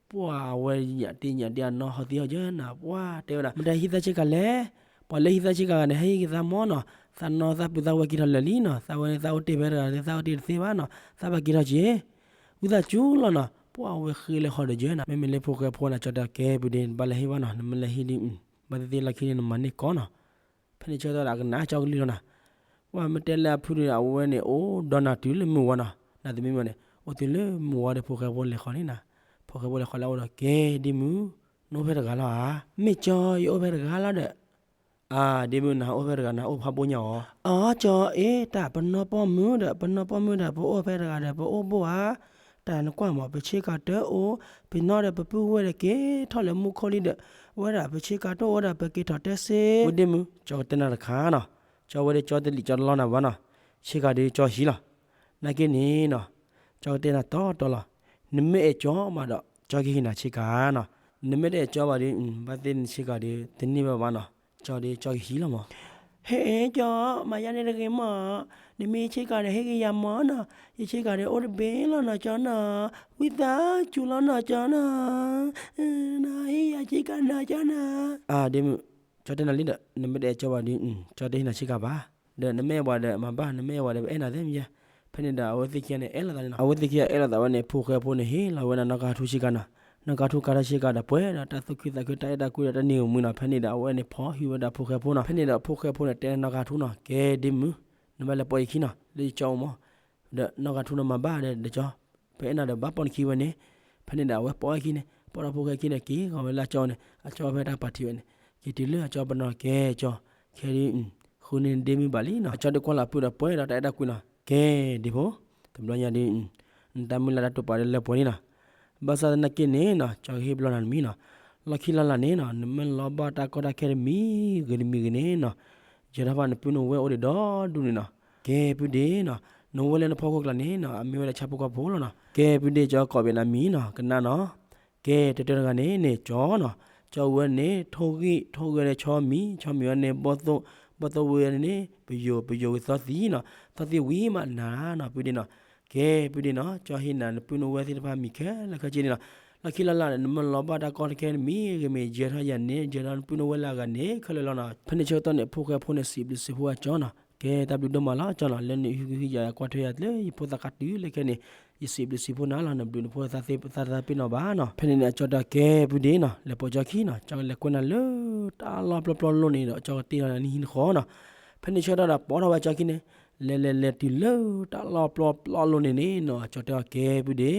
ပှၤအဝဲညၣ်တ့ညၣ်တ့အနီၢ်ဟီသံအီၤယဲနၤ, ပှၤတဲဝဲဒၣ် မတၤဟံးသးဆ့ကၤလဲၣ်, ပှၤလၢဟံးသးဆ့ကၤဂၤန့ၣ် ဟဲဟံးက့ၤသးမီၢ်နီၤ, သးနီၢ်သးပုၢ်သးဝဲၢ်က့ၤထီၣ်လၢာ်လံနီၤ, သးဝဲန့ၣ်သးအိၣ်တ့ၢ်ဖဲတဂၤ သးအိၣ်တ့ၢ်တသ့ဘၣ်နီၤ, သးဘၣ်က့ၤထီၣ်က့ၤ ဝံသးစူၤလီၤနီၤ, ပှၤအဝဲဃ့လၢဟီၣ်ဒီးယဲနၤ, မ့မ့ၢ်လၢဖိၣ်ဃဲဖိန့ၣ် ကၠီတဲအီၤကဲပူၤဒ့ နဘၣ်လဲၤဟံးဘၣ်နီၤ, နမ့ၢ်လဲၤဟံးဒ် ဘၣ်သ့ၣ်သ့ၣ်လီၢ်ခံန့ၣ် နမၤန့ၢ်ကီနီၤ. ဖဲန့ၣ်ဆၢကတီၢ်ဒီးအကနၣ်ကၠီကလုၢ်လီၤနၤ, ပှၤမ့ၢ်တဲလၢအဖုဒုး အဝဲန့ၣ်အိၣ်ဒီးနၤတုၤလၢမုၢ်ဝါနီၤ, နသမံမီၢ်န့ၣ် အိၣ်တုၤလၢမုၢ်ဝါဒီးဖိၣ်ဃဲဖိလဲၤဃီန့ၣ်နၤ, ဖိၣ်ဃဲဖိလဲၤဃီလၢအအိၣ်ဒီး ကဲဒ့မုၣ်, နအိၣ်ဖဲတဂၤလီၤဧါ, မ့ၢ်ကၠီ ယအိၣ်ဖဲတဂၤလီၤဒီး အါ ဒ့မုၣ် နဟးအိၣ်ဖဲတဂၤ နဟးအိၣ်ဖးဘိညါအီၤ, အီ ကၠီအ့ တၢ်ပနီၢ်ပိာ်မုၣ်ဒီး ပနီၢ်ပိာ်မုၣ်ဒီး ပအိၣ်ဖဲတဂၤဒီး ပအိၣ်ဘိဧါ, တၢ်နကွၢ်မး ပဆ့ကၤတအိၣ်, ပနီၢ်ဒီးပပုၢ်ဝဲၢ်ဒီးက့ၤထီၣ်လၢမူခိၣ်လံဒီး ဝဲဒၣ်ပဆ့ကၤတအိၣ်ဝဲဒၣ် ပက့ၤထီၣ်တဲစ့ ဝဲဒ့မုၣ် ကၠီကတဲနၤတခါနီၤ, ကၠီဝဲဒၣ်ကၠီတလံာ်ကၠီတလီနၤဘၣ်နီၤ, ဆ့ကၤဒီးကၠီဟံးလီၤ, နာ်က့န့ၣ်နီၤ, ကၠီကတဲနၤတီတီလီၤ, နမ့ၢ်အဲၣ်ကၠီမးဒီး ကၠီကဟ့ၣ်နၤဆ့ကၤနီၤ, နမ့ၢ်တအဲၣ်ကၠီဘၣ်ဒီး ဘၣ်သ့ၣ်နဆ့ကၤဒီး တန့ၢ်ဘၣ်ဘၣ်နီၤ, ကၠီဒီးကၠီကဟံးလီၤမး, ဟဲကၠီ မၤယါန့ၣ်တဂ့ၤမး, နမ့ၢ်ဆ့ကၤဒီးဟ့ၣ်က့ၤယၤမးနီၤ, ယဆ့ကၤဒီးအိၣ်တဘ့ၣ်လီၤနီၤ ကၠီနီၤ, ဝံသးစူၤလီၤနီၤ ကၠီနီၤ, နဟ့ၣ်ယၤဆ့ကၤနီၤ ကၠီနီၤ, အါ ဒ့မုၣ် ကၠီတဲနၤလံဒီး နမ့ၢ်တအဲၣ်ကၠီဘၣ်ဒီး ကၠီတဟ့ၣ်နၤဆ့ကၤဘၣ်, ဒီးနမ့ၢ်အဲၣ်ပှၤဒီးမၤဘၣ် နမ့ၢ်အဲၣ်ပှၤဒီးပအဲၣ်နၤသ့မ့ၢ်ယဲ, ဖဲန့ၣ်ဒီးအဝဲသ့ၣ်ခံဂၤန့ၣ် အဲၣ်လိာ်သးန့ၣ်နီၤ, အဝဲသ့ၣ်ခံဂၤအဲၣ်လိာ်သးဝဲန့ၣ် ဖိၣ်ဃဲဖိန့ၣ် ဟ့ၣ်လီၤဝဲဒၣ်နီၢ်ကါထူဆ့ကၤနီၤ, နီၢ်ကါထူကါထီၣ်ဆ့ကၤဒီးပှဲၤဒီးတၢ်သူၣ်ခုသးခု တၢ်အဲၣ်တၢ်ကွံဒီးတၢ်န့ၢ်ဂ့ၤမုာ်နီၤ, ဖဲန့ၣ်ဒီးအဝဲန့ၣ်ဖီၣ်ဟံးဝဲဒၣ်ဖိၣ်ဃဲဖိနီၤ, ဖဲန့ၣ်ဒီးဖိၣ်ဃဲဖိန့ၣ်တဲနီၢ်ကါထူနီၤ, ကဲဒ့မုၣ်, နဘၣ်လဲၤပိာ်ယခံနီၤ လၢယကၠီအိၣ်မး, ဒီးနီၢ်ကါထူန့ၣ်မၤဘၣ်ဒီး ဒီးကၠီ ပအဲၣ်နၤဒီးဘၣ်ပိာ်နခံဝဲန့ၣ်, ဖဲန့ၣ်ဒီးအဝဲပိာ်အခံန့ၣ် ပိာ်ထီၣ်ဖိၣ်ဃဲခံန့ၣ် က့ၤဂီၤဝဲလၢအကၠီန့ၣ် အကၠီဖဲတၢ်ပာ်ထံးဝဲန့ၣ်, က့ၤတုၤလၢအကၠီပနီၣ် ကဲကၠီ, ခဲဒ် ဃုန့ၢ်ဒ့မုၣ်ဘၣ်လံနီၤ, အကၠီဒုးကွၢ်လီၤအပုၢ်ဒီးပှဲၤဒီးတၢ်အဲၣ်တၢ်ကွံနီၤ, ကဲဒ့ဖိ, တဘျီညါဒ် နတၢ်မုၢ်လၢ်တၢ်တိာ်ပာ်ဒ်လၢပှဲၤန့ၣ်နီၤ, ဘၣ်ဆၣ်သနာ်က့န့ၣ်နီၤ ကၠီကဟ့ၣ်ပလီၢ်နၤတမံၤနီၤ, လီၢ်ခံလီၢ်လၢ်န့ၣ်နီၤ နမ့ၢ်လီၤဘၣ်တၢ်ကီတၢ်ခဲတမံၤဂ့ၤတမံၤဂ့ၤန့ၣ်နီၤ, ယဲထီၣ်ဖၣ်နပုၢ်နဝဲၢ်အိၣ်ဒံးဒီဒူၣ်န့ၣ်နီၤ, ကဲပုၢ်ဒ့နီၤ, နဝဲၢ်လၢနဖီခိၣ်ကျါန့ၣ်နီၤ အမ့ၢ်ဝဲဒၣ်ဆၣ်ဖိကီၢ်ဖိလီၤနီၤ, ကဲပုၢ်ဒ့ ကၠီကိးဘ့ၣ်နၤမံၤနီၤ ကနၣ်နီၤ, ကဲတၢတၢတဂၤန့ၣ်န့ၣ် ကၠီနီၤ, ကၠီဝဲန့ၣ် ထိၣ်ဂံၢ် ထိၣ်ဂံၢ်န့ၣ် ဆီမံၤ ဆီမံၤဝဲန့ၣ် ဘီၣ်သိၣ် ဘီၣ်သိၣ်ဝဲန့ၣ် ပယိၤ ပယိၤဝံၤသီသံနီၤ, သီသံဝံၤမးနၤနီၤ ပုၢ်ဒ့နီၤ, ကဲပုၢ်ဒ့နီၤ ကၠီဟ့ၣ်နၤနပုၢ်နဝဲၢ်သ့ၣ်တဖၣ်မံၤခဲလၢာ်ခဲဆ့န့ၣ်နီၤ, လီၢ်ခံလီၢ်လၢ်န့ၣ် နမ့ၢ်လီၤဘၣ်တၢ်ကီတၢ်ခဲတမံၤဂ့ၤမ့ၢ် ယဲထီၣ်ယၤန့ၣ် ယဲထီၣ်နပုၢ်နဝဲၢ်လၢအဂၤန့ၣ် ခဲလၢာ်လီၤနီၤ, ဖဲန့ၣ်ဆၢကတီၢ်န့ၣ် ဖိၣ်ဃဲဖိန့ၣ် စံးဘျုးစံးဖှိၣ်အကၠီနီၤ, ကဲတၢ်ဘျုးဒိၣ်မးလီၤကၠီနီၤ လၢနဟံးကဟုကယာ်ကွၢ်ထွဲယၤလၢယဖိသၣ်ခါတုၤလၢခဲန့ၣ်, ယစံးဘျုးစံးဖှိၣ်နၤလီၤ နဘျုးနဖှိၣ်သးသးပ့ၤနီၣ်ဘၣ်နီၤ, ဖဲန့ၣ်န့ၣ် အကၠီတဲအီၤ ကဲပုၢ်ဒ့နီၤ လဲၤပိာ်ကၠီခံနီၤ, ကၠီကလဲၤကွဲနၤလၢတၢ်လီၢ်ပျီပျီလိၤန့ၣ်ဒီး ကၠီကတ့ထီၣ်နၤနဟံၣ်နဃီနီၤ, ဖဲန့ၣ်ဆၢကတီၢ်ဒီးပိာ်ထီၣ်ဝဲကၠီခံန့ၣ်, လဲၤလဲၤလဲၤတုၤလၢတၢ်လီၢ်ပျီပျီလိၤန့ၣ်န့ၣ်နီၤ ကၠီတဲအီၤ ကဲပုၢ်ဒ့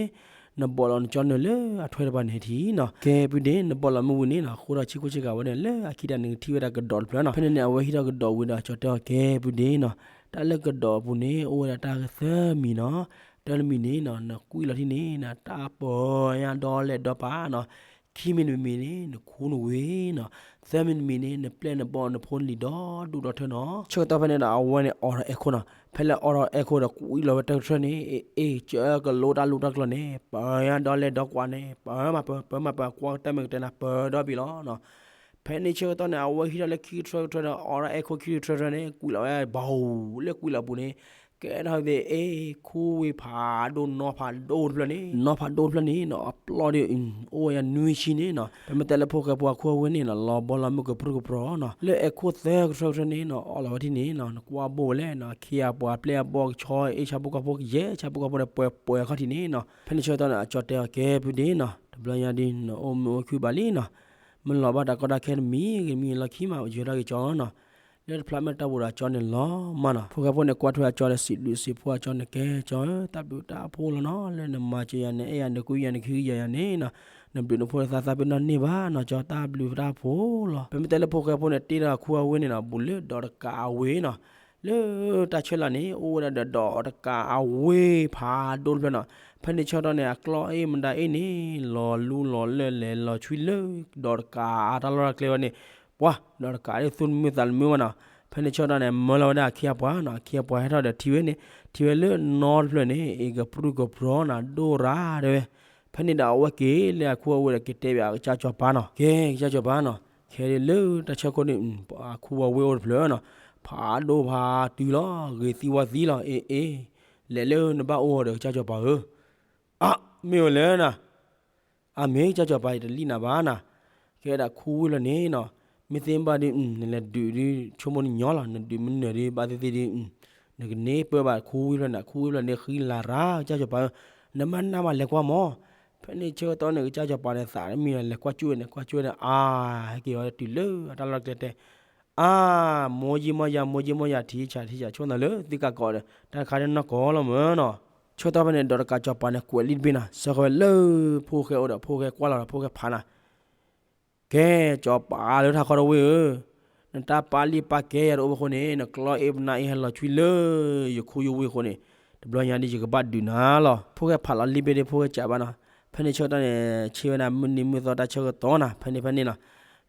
နဘီၣ်လီၤနကၠီနၢၤလၢအထွဲတပၤန့ၣ်ထံနီၤ, ကဲပုၢ်ဒ့ နဘီၣ်လီၤမ့ၢ်ဝံၤန့ၣ်နီၤ ဃိထီၣ်ဆံခိၣ်ဆ့ကၤဝဲန့ၣ် လၢအခံတၢ်န့ၣ်ကထံၣ်ဝဲဒၣ်ကဒီးတဖျၢၣ်နီၤ, ဖဲန့ၣ်န့ၣ် အဝဲဟံးထီၣ်ကဒီးဝံၤဒီး ကၠီတဲအီၤ ကဲပုၢ်ဒ့နီၤ, တၢ်လၢကဒီးအပူၤန့ၣ် အိၣ်ဝဲဒၣ်တၢ်သၢမံၤနီၤ, တၢ်တမံၤန့ၣ်နီၤ နကွံာ်လီၤထံန့ၣ်နီၤ တၢ်ပၢၤညါဒီလဲၣ်ဒီပာ်နီၤ, ခံမံၤတမံၤန့ၣ် နခူနဝ့ၤနီၤ, သၢမံၤတမံၤန့ၣ် နပျဲၢ်နဘီၣ်နဖိနလံၤဒီဒူၣ်ဒီထၢနီၤ, ဆၢကတီၢ်ဖဲန့ၣ်ဒီး အဝဲန့ၣ်အိးထီၣ်အဲၣ်ခိၣ်နီၤ, ဖဲလၢအိးထီၣ်အဲၣ်ခိၣ်ဒီးကွံာ်လီၤဝဲတၢ်ကထၢၣ်န့ၣ် အ့ၣ် ကၢကလိတၢ်လူၢ်တၢ်ကျီၢ်န့ၣ် ပၢၤညါဒီလဲၣ်ဒီကွၢ်န့ၣ် ပၢၤမးပၢၤ ပၢၤမးပၢၤ ကွၢ်တၢ်မ့ၢ်ကတၢၢ်နၤ ပၢၤဒီဘ့ၣ်လီၤနီၤ, ဖဲန့ၣ်ဆၢကတီၢ်န့ၣ် အဝဲဟံးထီၣ်လၢခံကထၢၣ်ကထၢၣ်ဒီး အိးထီၣ်အဲၣ်ခိၣ်ခံကထၢၣ်ကထၢၣ်န့ၣ် ကွံာ်လီၤဝဲဘီၣ်လၢကွံာ်လီၤအပူၤန့ၣ် ကဲထီၣ်သ့ၣ်အ့ၣ် ခူဝ့ၤဖးဒိၣ်နီၤဖးဒိၣ်တဖျၢၣ်န့ၣ် နီၤဖးဒိၣ်တဖျၢၣ်န့ၣ်နီၤ အပျီၢ်ဒီး အိၣ်ဝဲယၤနွံဆံန့ၣ်နီၤ ပမ့ၢ်တဲလၢဖိၣ်ဃဲဖိအခိၣ်အဝ့ၢ်န့ၣ်နီၤ လီၤဘီလီၤမုၢ်ကပြုၢ်ကပြီၤနီၤ လၢအဲၣ်ခိၣ်သၢကထၢၣ်ကထၢၣ်န့ၣ်နီၤ အီၣ်လီၤဝဲထံၣ်န့ၣ်နီၤ နကွၢ်ဘိၣ်ဝဲလဲၣ်နီၤ အခ့အပှၤပျဲၢ်အဘီၣ်ကဆီအ့ၣ် ဆၣ်ဖိကီၢ်ဖိကယဲၢ် ဆၣ်ဖိကီၢ်ဖိဒီးပှဲၤပှဲၤအခီၣ်ထံးန့ၣ်နီၤ ဖဲန့ၣ်ဆၢကတီၢ်န့ၣ် အကၠီတဲအီၤကဲပုၢ်ဒ့နီၤ တဘျီညါဒ် နအိၣ်မုာ်အိၣ်ခုၣ်ဘၣ်လံနီၤ မ့ၢ်လီၤဘၣ်တၢ်ကီတၢ်ခဲတမံၤဂ့ၤတမံၤလီၢ်ခံမး ယဲထီၣ်က့ၤကၠီနီၤ လၢတဖျါမ့ၢ်တၢ်ဘိးဒီးကၠီန့ၣ်လီၤမးနီၤ ဖိၣ်ဃဲဖိန့ၣ် ကွၢ်ထွဲအကၠီဒီးစံးဘျုးစံးဖှိၣ်အကၠီန့ၣ် ကဲကၠီဧၢ တၢ်ဘျုးတၢ်ဖှိၣ်လီၤနီၤ လၢနမၤစၢၤယၤန့ၣ် အဲၣ်ယၤန့ၣ် ကွံယၤန့ၣ် ကဟုကယာ်ယၤန့ၣ်နီၤ နဘျုးနဖှိၣ်သးသးပ့ၤနီၣ်န့ၢ်ဘၣ်နီၤ ကၠီတၢ်ဘျုးတၢ်ဖှိၣ်လီၤ ပမ့ၢ်တဲလၢဖိၣ်ဃဲဖိန့ၣ် တ့ထီၣ်ခူအဝ့ၢ်န့ၣ်နီၤ ဘူးလၢဒီးတကးအဝ့ၢ်နီၤ လၢတၢ်ဆၢလၢ်န့ၣ် အိၣ်ဝဲဒၣ်ဒီးဒီးတကးအဝ့ၢ်ဖးဒိၣ်တဖျၢၣ်နီၤ ဖဲန့ၣ်ဆၢကတီၢ်န့ၣ် အကျီၢ်အ့ၣ်မတၤအ့ၣ်န့ၣ် လီၤလူလီၤလၢလဲၤလီၤဆွံလၢ ဒီးတကးအတၢ်လီၢ်တၢ်ကျဲဝဲန့ၣ် ပှၤ ဒီးတကးဒ်သူၣ်တမုာ်သးတမုာ်ဘၣ်နီၤ ဖဲန့ၣ်ဆၢကတီၢ်န့ၣ် မၢလီၤဝဲဒၣ်အခ့အပှၤနီၤ အခ့အပှၤဟဲထီၣ်ဒီးထံၣ်ဝဲန့ၣ် ထံၣ်ဝဲလၢနီတဖျၢၣ်န့ၣ် အ့ၣ်ကပြုၢ်ကပြီၤနီၤ ဒိၣ်ရၤတဲဝဲ ဖဲန့ၣ်ဒီးအဝဲက့ၤလၢအခူအဝ့ၢ်ဒီးက့ၤတဲဘၣ်ကစၢ်စီၤပၤနီၤ ကဲကစၢ်စီၤပၤနီၤ ခဲဒ်လၢတၢ်ဆၢခိၣ်န့ၣ် အခူအဝ့ၢ်အိၣ်တဖျၢၣ်နီၤ ဖးဒိၣ်ဖးတုၤလီၤ, ဂ့ၤသံဝါသံလီၤ, အ့ အ့, လဲၤလၢနဘၣ်အိၣ်ဒီး ကစၢ်စီၤပၤဧၢ, အါ, မ့ၢ်ဝဲလဲၣ်နၤ, အါမ့ၢ် ကစၢ်စီၤပၤ ယတလံၣ်နၤဘၣ်နၤ, ကဲဒၣ်ခူဝံၣ်ဖျၢၣ်န့ၣ်နီၤ, မ့ၢ်သ့ၣ်ဘၣ်ဒီး နလဲၤဒုးဒုး ဆိကမိၣ်နညီလီၤ, နဒုးမနုၤဒီး ဘၣ်သ့ၣ်သ့ၣ်ဒီး နကန့ၢ်ပၢၢ်ဘၣ်ခူဝံၣ်ဖျၢၣ်န့ၣ်, ခူဝံၣ်ဖျၢၣ်န့ၣ်ဃံလၤရၣ်, ကစၢ်စီၤပၤဧၢ, နမ့ၢ်နၢ်မးလဲၤကွၢ်မၢ်, ဖဲန့ၣ်ဆၢကတီၢ်န့ၣ် ကစၢ်စီၤပၤန့ၣ် သးတမံၤလီၤ, လဲၤကွၢ်ကၠိဝဲန့ၣ် ကွၢ်ကၠိဝဲန့ၣ် အါ, ဟဲက့ၤအီၤတုၤလၢအတၢ်လီၢ်ကျဲတဲ အါ, မိၢ်ယံမီၢ်ယၤ မိၢ်ယံမီၢ်ယၤ ထံဆးထံဆး ဆိၣ်သးလၢသုကးကိးဒီး တၢ်တခါဒ်နီၢ်ကီၢ်လီၤမၢ်နီၤ, ဆၢကတီၢ်ဖဲန့ၣ် ဒီးတကးစီၤပၤန့ၣ် ကွဲးလံာ်တဘ့ၣ်နၤ, စၢဃီၤဝဲလၢဖိၣ်ဃဲအိၣ်ဒီး ဖိၣ်ဃဲကွၢ်လီၤဒီး ဖိၣ်ဃဲဖးနၤ ကဲ, စီၤပၤလၢထးခီတဝ့ၢ်ဧၢ, နတၢ်ပာ်လံာ်ပာ်ကဲယၤတအိၣ်ဘၣ်အဃိန့ၣ် နကျီအ့ပနါအ့ဟဲလီၤဆွံလၢယခူယဝ့ၢ်အဃိန့ၣ်, တဘျီညါဒ်ယကဘၣ်ဒုးနၤလီၤ. ဖိၣ်ဃဲဖးလီၤလံာ်ဘ့ၣ်ဒီး ဖိၣ်ဃဲစံးဘၣ်နီၤ, ဖဲန့ၣ်ဆၢကတီၢ်န့ၣ် ဆ့ဝဲဒၣ်မုၢ်နံၤမုၢ်သီတၢ်ဆၢကတီၢ်နၤ, ဖဲန့ၣ်ဖဲန့ၣ်လီၤ.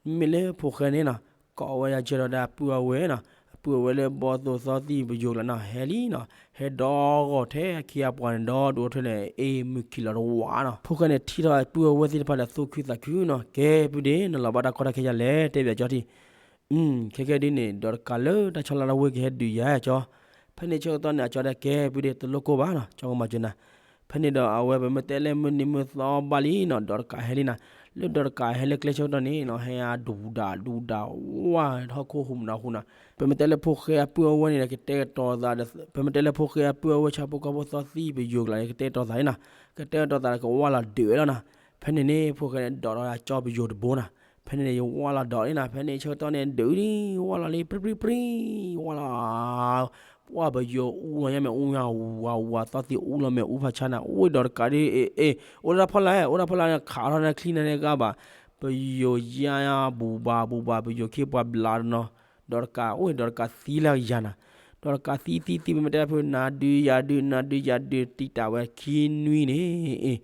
မ့မ့ၢ်လၢဖိၣ်ဃဲန့ၣ်နီၤ, ကိးဝဲဒၣ်ကဲဒီးဒီးအပုၢ်အဝဲၢ်နီၤ, အပုၢ်အဝဲၢ်လၢဘီၣ်သိၣ်သီသံၣ်ပယိၤကျါနီၤ, ဟဲလံနီၤ, ဟဲဒီးဂီၤထဲခံဂၤပှၤန့ၣ်ဒီး ဒိးထီၣ်န့ၣ် အ့ၣ်မုၢ်ခံးလီၤတဝးနီၤ. ဖိၣ်ဃဲန့ၣ်ထံၣ်ထီၣ်အပုၢ်အဝဲၢ်သ့ၣ်တဖၣ်ဒီး သူၣ်ခုသးခုနီၤ, ကဲပုၢ်ဒ့ၣ် နလီၤဘၣ်တၢ်ကီတၢ်ခဲယၤလဲၣ်, တဲဘၣ်ကၠီထံ ခဲကဲဒ်န့ၣ် ဒီးတကးလၢတၢ်ဆီလါတဝ့ၢ်ကဟဲဒုးယၤကၠီ, ဖဲန့ၣ်ဆၢကတီၢ်န့ၣ် အကၠီတဲကဲပုၢ်ဒ့ၣ် တလိၣ်ကိၢ်ဘၣ်နီၤ, ကၠီကမၤစၢၤနၤ. ဖဲန့ၣ်ဒီးအဝဲပမ့ၢ်တဲလၢမုၢ်နံၤမုၢ်သီဘၣ်လံနီၤ, ဒီးတကးဟဲလံနၤ, လၢဒီးတကးဟဲလၢကျဲဆၢကတီၢ်န့ၣ်နီၤ, ဟဲအဒူၣ်ဒၣ်ဒူၣ်ဒၣ်ဝါ ဟီၣ်ခိၣ်ဟူးမနၤဟူးနၤ, ပမ့ၢ်တဲလၢဖိၣ်ဃဲအပုၢ်အဝဲၢ်န့ၣ်ဒီး ကတဲာ်ကတီၤသးဒီး, ပမ့ၢ်တဲလၢဖိၣ်ဃဲအပုၢ်အဝဲၢ်ဆၣ်ဖိကီၢ်ဖိသီသံၣ်ပယိၤကျါန့ၣ် ကတဲာ်ကတီၤသးန့ၣ်နီၤ, ကတဲာ်ကတီၤသးဒီးကဝၢ်လီၤဒုးဝဲလီၤနီၤ. ဖဲန့ၣ်န့ၣ် ဖိၣ်ဃဲန့ၣ် ဒိးဒီးအကၠီပယိၤတဘိနီၤ, ဖဲန့ၣ်န့ၣ် ယဝၢ်လီၤဒီးလံနီၤ, ဖဲန့ၣ်ဆၢကတီၢ်န့ၣ် ဒုးဒံး ဝၢ်လီၤလံ ပြံပြံပြံ, ဝၢ်လီၤ ပှၢ်ပယိၤအူလီၤညါမ့ၢ်အူညါဝးဝး သီသံၣ်အူလီၤမ့ၢ်အူဖးဆါနၤ, အိၣ်ဒီးတကးဒ်အ့ၣ်အ့ၣ် အိၣ်ဒၣ်ဖီလာ် အိၣ်ဒၣ်ဖီလာ်န့ၣ် ခးထီၣ်န့ၣ်ချံန့ၣ်ဂၤဘၣ်, ပယိၤယါဘူၣ်ဘၣ်ဘူၣ်ဘၣ် ပယိၤခ့ပှၤဘျးတနီၤ, ဒီးတကးအိၣ် ဒီးတကးသံလၢယၤနၤ, ဒီးတကးသံသံသံ ပမ့ၢ်တဲဖု နၤဒုးယၤဒုး နၤဒုးယၤဒုး တံာ်တာ်ဝဲခံနွံန့ၣ် အ့ၣ်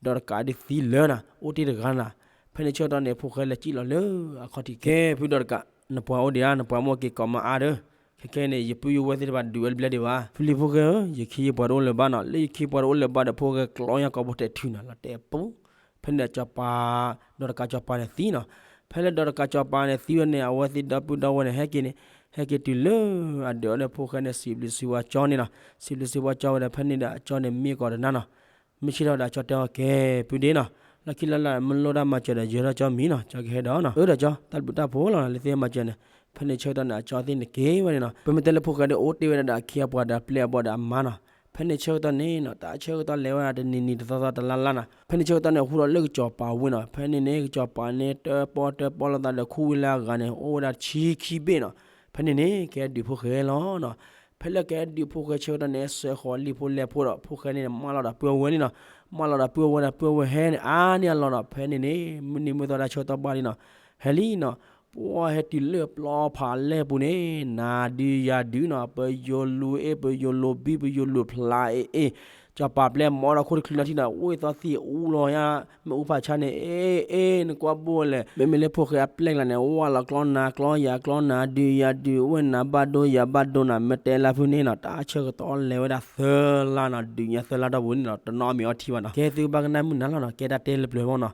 ဒီးတကးဒ်သံလၢနၤ အိၣ်တ့ၢ်တဂၤနၤ, ဖဲန့ၣ်ဆၢကတီၢ်န့ၣ် ဖိၣ်ဃဲလဲၤစံၣ်လီၤလၢအခီၣ်ထံး ကဲဖုဒီးတကး နပှၤအိၣ်ဒံးဧါ နပှၤမ့ၢ်အိၣ်က့ၤကိးမအါဒီး, ခဲခဲန့ၣ် ယပုၢ်ယဝဲၢ်သ့ၣ်တဖၣ်ဒုးဝဲတဘျဲဒံးဘၣ်, ဖုလံၤဖိၣ်ဃဲဧၢ, ယခ့ယပှၤတအိၣ်လၢၤဘၣ်နီၤ, လၢယခ့ယပှၤတအိၣ်လၢၤဘၣ်ဒီး ဖိၣ်ဃဲကျီညါကိာ်ဘိတဲာ်ထုးနၤလီၤတဲာ်ပူၤ, ဖဲန့ၣ်ဒီးစီၤပၤ ဒီးတကးစီၤပၤန့ၣ်သံနီၤ, ဖဲလၢဒီးတကးစီၤပၤန့ၣ်သံဝဲန့ၣ် အဝဲသ့ၣ်ဒီပုၢ်ဒီဝဲၢ်န့ၣ် ဟဲက့ၤန့ၣ် ဟဲက့ၤတုၤလၢအဒုးအီၤဒီး ဖိၣ်ဃဲန့ၣ် စံးဘျုးစံးဖှိၣ်ကၠီန့ၣ်နီၤ, စံးဘျုးစံးဖှိၣ်ကၠီဝဲဒီး ဖဲန့ၣ်ဒီးအကၠီန့ၣ်မ့ၢ်ကီးတနါနီၤ, မ့ၢ်ဆ့ၣ်ထီၣ်ဒီးအကၠီတဲအီၤ ကဲ ပုၢ်ဒ့ၣ်နီၤ, လီၢ်ခံလၢ်လၢ် မ့ၢ်လိၣ်တၢ်မၤစၢၤဒီး ယဲထီၣ်ကၠီမံၤနီၤ, ကၠီကဟဲဒီးနီၤ, အၢဒီးကၠီ တၢ်ဘျုးတၢ်ဖှိၣ်လီၤနီၤ, လၢသ့ၣ်မၤစၢၤန့ၣ်, ဖဲန့ၣ်ဆၢကတီၢ်န့ၣ် အကၠီသ့ၣ်န့ၣ်က့ၤဝဲန့ၣ်နီၤ, ပမ့ၢ်တဲလၢဖိၣ်ဃဲဒီး အိၣ်တ့ၢ်ဝဲဒၣ်ဒီးအခ့အပှၤဒီးအပျဲၢ်အဘီၣ်ဒီးအမါနီၤ, ဖဲန့ၣ်ဆၢကတီၢ်န့ၣ်နီၤ တၢ်ဆၢကတီၢ်လဲၤဝဲဒၣ်တနံၤနံၤတသီသီတလါလါနီၤ, ဖဲန့ၣ်ဆၢကတီၢ်န့ၣ် ဟူထီၣ်လၢကစီၤပၤဝ့ၢ်နီၤ, ဖဲန့ၣ်န့ၣ် ကစီၤပၤန့ၣ် တၢၣ်ပီၣ်တၢၣ်ပီၣ်လိာ်သးဒီး ခူဝ့ၢ်လၢအဂၤန့ၣ် အိၣ်ဝဲဒၣ်ဆံခံဘ့ၣ်နီၤ, ဖဲန့ၣ်န့ၣ် ကဟဲဒုးဖိၣ်ဃဲလီၤနီၤ, ဖဲလၢကဟဲဒုးဖိၣ်ဃဲဆၢကတီၢ်န့ၣ် စၢဃီၤလံာ်ဖိလဲၢ်ဖိဒီး ဖိၣ်ဃဲန့ၣ် မၢလီၤဒီးပုၢ်အဝဲၢ်န့ၣ်နီၤ, မၢလီၤဒီးပုၢ်အဝဲၢ်ဒီး ပုၢ်အဝဲၢ်ဟဲန့ၣ် အါန့ၢ်အလီၢ်နီၤ, ဖဲန့ၣ်န့ၣ် မုၢ်နံၤမုၢ်သီတၢ်ဆၢကတီၢ်ဘၣ်လံနီၤ, ဟဲလံနီၤ, ပှၢ်ဟဲတုၤလၢပျီဖးလဲၢ်ပူၤန့ၣ် နၤဒုးယၤဒုးနီၤ, ပယိၤလူၤအ့ၣ် ပယိၤလူၤဘံ ပယိၤလူၤဖျါအ့ၣ်အ့ၣ်, စီၤပၤပျဲၢ်မီဒီးခိၣ်တချုးနီထံၣ်ဒီး ဝ့ၢ်သီသံၣ်အူလီၤညါ မ့ၣ်အူဖးဆါန့ၣ် အ့ၣ်အ့ၣ် နကွၢ်ဘိလဲၣ်, မ့မ့ၢ်လၢဖိၣ်ဃဲအပျဲၢ်ကျါန့ၣ် ဝၢ်လီၤကျီနၤကျီယၤကျီ နၤဒုးယၤဒုး ဝ့ၢ်နၤဘၣ်ဒိယၤဘၣ်ဒိနၤ, မ့ၢ်တဲလၢဖုန့ၣ်နီၤ တၢ်ဆၢကတီၢ်လဲၤဝဲဒၣ်သၢလါနီၤ, ဒုးညါသၢလါတီၢ်ပူၤန့ၣ်နီၤ တနီၤမ့ၢ်အီထံဘၣ်နီၤ, ကဲသုဘၣ်ကနၣ်မုၢ်နၤလီၤနီၤ, ကဲတၢ်တဲလၢပျၢၤမီၢ်နီၤ,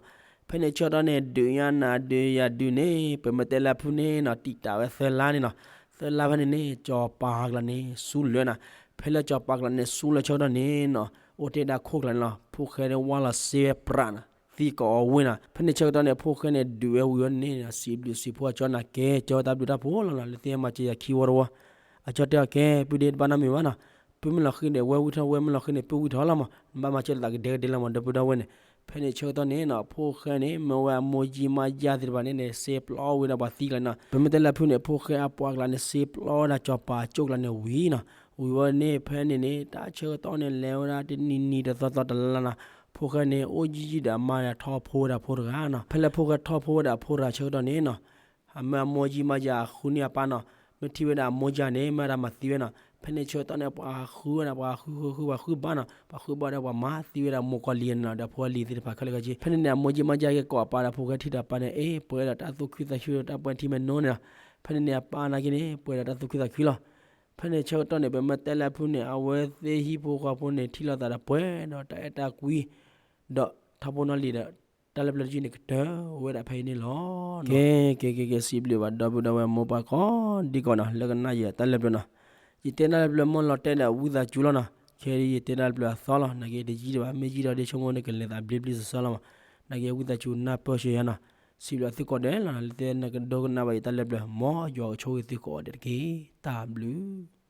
ဖဲန့ၣ်ဆၢကတီၢ်န့ၣ် ဒုးညါနၤဒုးယၤဒုးန့ၣ် ပမ့ၢ်တဲလၢဖုန့ၣ်နီၤ တံာ်တာ်ဝဲသၢလါန့ၣ်နီၤ, သၢလါဖဲန့ၣ်န့ၣ် စီၤပၤကျါန့ၣ် ဆူလၢၤနၤ, ဖဲလၢစီၤပၤကျါန့ၣ် ဆူလၢၤဆၢကတီၢ်န့ၣ်နီၤ အိၣ်တ့ၢ်ဒၣ်ခိၣ်ကျါန့ၣ်လီၤ, ဖိၣ်ဃဲန့ၣ်ဝၢ်လီၤစ့ဝဲပြးနၤ, သံကိးအဝ့ၢ်နၤ, ဖဲန့ၣ်ဆၢကတီၢ်န့ၣ် ဖိၣ်ဃဲန့ၣ် ဒုးဝဲဝံၤဝဲန့ၣ် စံးဘျုးစံးဖှိၣ်အကၠီနၤ ကဲကၠီတၢ်ဘျုးတၢ်ဖှိၣ်လီၤနီၤ, လၢသ့ၣ်မၤစၢၤယၤခံဝီတဝီ, အကၠီတဲအီၤ ကဲ ပုၢ်ဒ့တဘၣ်နီတမံၤဘၣ်နီၤ, ပုၢ်မ့ၢ်လီၤဃံၤဒီး ဝဲဝံထီၣ် ဝဲမ့ၢ်လီၤဃံၤန့ၣ် ပုၢ်ဝံထီၣ်လီၤမး, နဘၣ်မၤစၢၤလိာ်သးကဒဲကဒဲလီၤမး ဒီပုၢ်ဒီဝဲၢ်န့ၣ်, ဖဲန့ၣ်ဆၢကတီၢ်န့ၣ်နီၤ ဖိၣ်ဃဲန့ၣ် မ့ၢ်ဝဲအမိၢ်ယံမါယါသ့ၣ်တဖၣ်န့ၣ်န့ၣ် စ့ပျီဝံၤဒီးပှၤသံကျါန့ၣ်နီၤ, ပမ့ၢ်တဲလၢဖုန့ၣ် ဖိၣ်ဃဲအပှၤကျါန့ၣ် စ့ပျီဝဲဒၣ်စီၤပၤကၠိကျါန့ၣ်ဝံၤနီၤ, ဝံၤဝဲန့ၣ် ဖဲန့ၣ်န့ၣ် တၢ်ဆၢကတီၢ်န့ၣ် လဲၤဝဲဒၣ်တနံၤနံၤတသီသီတလါလါနီၤ, ဖိၣ်ဃဲန့ၣ် အိၣ်ယံာ်ယံာ်ဒီးအမါဒီးထီၣ်ဖိဝဲဒၣ်ဖိတဂၤနီၤ, ဖဲလၢဖိၣ်ဃဲထီၣ်ဖိဝဲဒၣ်အဖိတဂၤဆၢကတီၢ်န့ၣ်နီၤ အမ့ၢ်အမိၢ်ယံမါယါအဃုန့ၢ်အပၢ်နီၤ, မ့ၢ်ထံၣ်ဝဲဒၣ်အမိၢ်ယါန့ၣ် မ့ၢ်ဒၣ်မၤသံဝဲနီၤ, ဖဲန့ၣ်ဆၢကတီၢ်န့ၣ် ပှၤဃုဝဲနီၤ, ပှၤဃုဃုဃု ပှၤဃုဘၣ်နီၤ, ပှၤဃုဘၣ်ဒီးပှၤမၤသံဝဲဒၣ်မိၢ်ကီၤလံၤန့ၣ်နီၤ, ဒီးဖိလံၤသ့ၣ်တဖၣ်ခဲလၢာ်ခဲဆ့, ဖဲန့ၣ်န့ၣ် အမိၢ်ယံမါယါက့ၤကိးအပၢ်ဒီး ဖိၣ်ဃဲထံၣ်ဒီးအပၢ်န့ၣ် အ့ၣ် ပှဲၤဒီးတၢ်သူၣ်ခုသးခုဒီးတၢ်ပှဲၤထံမဲာ်နိန့ၣ်နီၤ, ဖဲန့ၣ်န့ၣ် အပၢ်နာ်က့န့ၣ် ပှဲၤဒီးတၢ်သူၣ်ခုသးခုလီၤ. ဖဲန့ၣ်ဆၢကတီၢ်န့ၣ် ပမ့ၢ်တဲလၢအဖုန့ၣ် အဝဲသ့ၣ်ဟံၣ်ဖိဃီဖိန့ၣ် ထံၣ်လိာ်သးဒီးပှဲၤဒီးတၢ်အဲၣ်တၢ်ကွံ ဒီးထီဘိနီၢ်လံၤဒီး တၢ်လၢပျၢၤတယုၢ်န့ၣ်ကတၢၢ်ဝဲဒၣ်ဖဲအံၤန့ၣ်လီၤ. ကဲ ကဲ ကဲ ကဲ စံးဘျုးဘၣ်ဒီပုၢ်ဒီဝဲၢ်မိၢ်ပၢ်ကိးဒံကိးနီၤ လၢကနၣ်ယတၢ်လၢပျၢၤနီၤ. ယတဲတၢ်လၢပျၢၤမ့ၢ်လီၤတဲာ်ဒီးဝံသးစူၤလီၤနီၤ. ခဲအံၤယတဲတၢ်လၢပျၢၤအသီလီၤ. နာ်က့တယံာ်ဒံးဘၣ် မ့ၢ်ယံာ်ဒီးဒ်ဆိကမိၣ်န့ၣ် ကလဲၤသးဘျ့ဘျ့ဆှီဆှီလီၤမး. နာ်က့ဝံသးစူၤနၢ်ပၢၢ်ဆၢယၤနီၤ. စံးဘျုးသုကိးဂၤဒဲးလီၤ လၢတဲနကဒိကနၣ်ဘၣ်ယတၢ်လၢပျၢၤ မ်ယွၤကဆိၣ်ဂ့ၤသုကိးဂၤဒဲးတက့ၢ်. တၢ်ဘျုး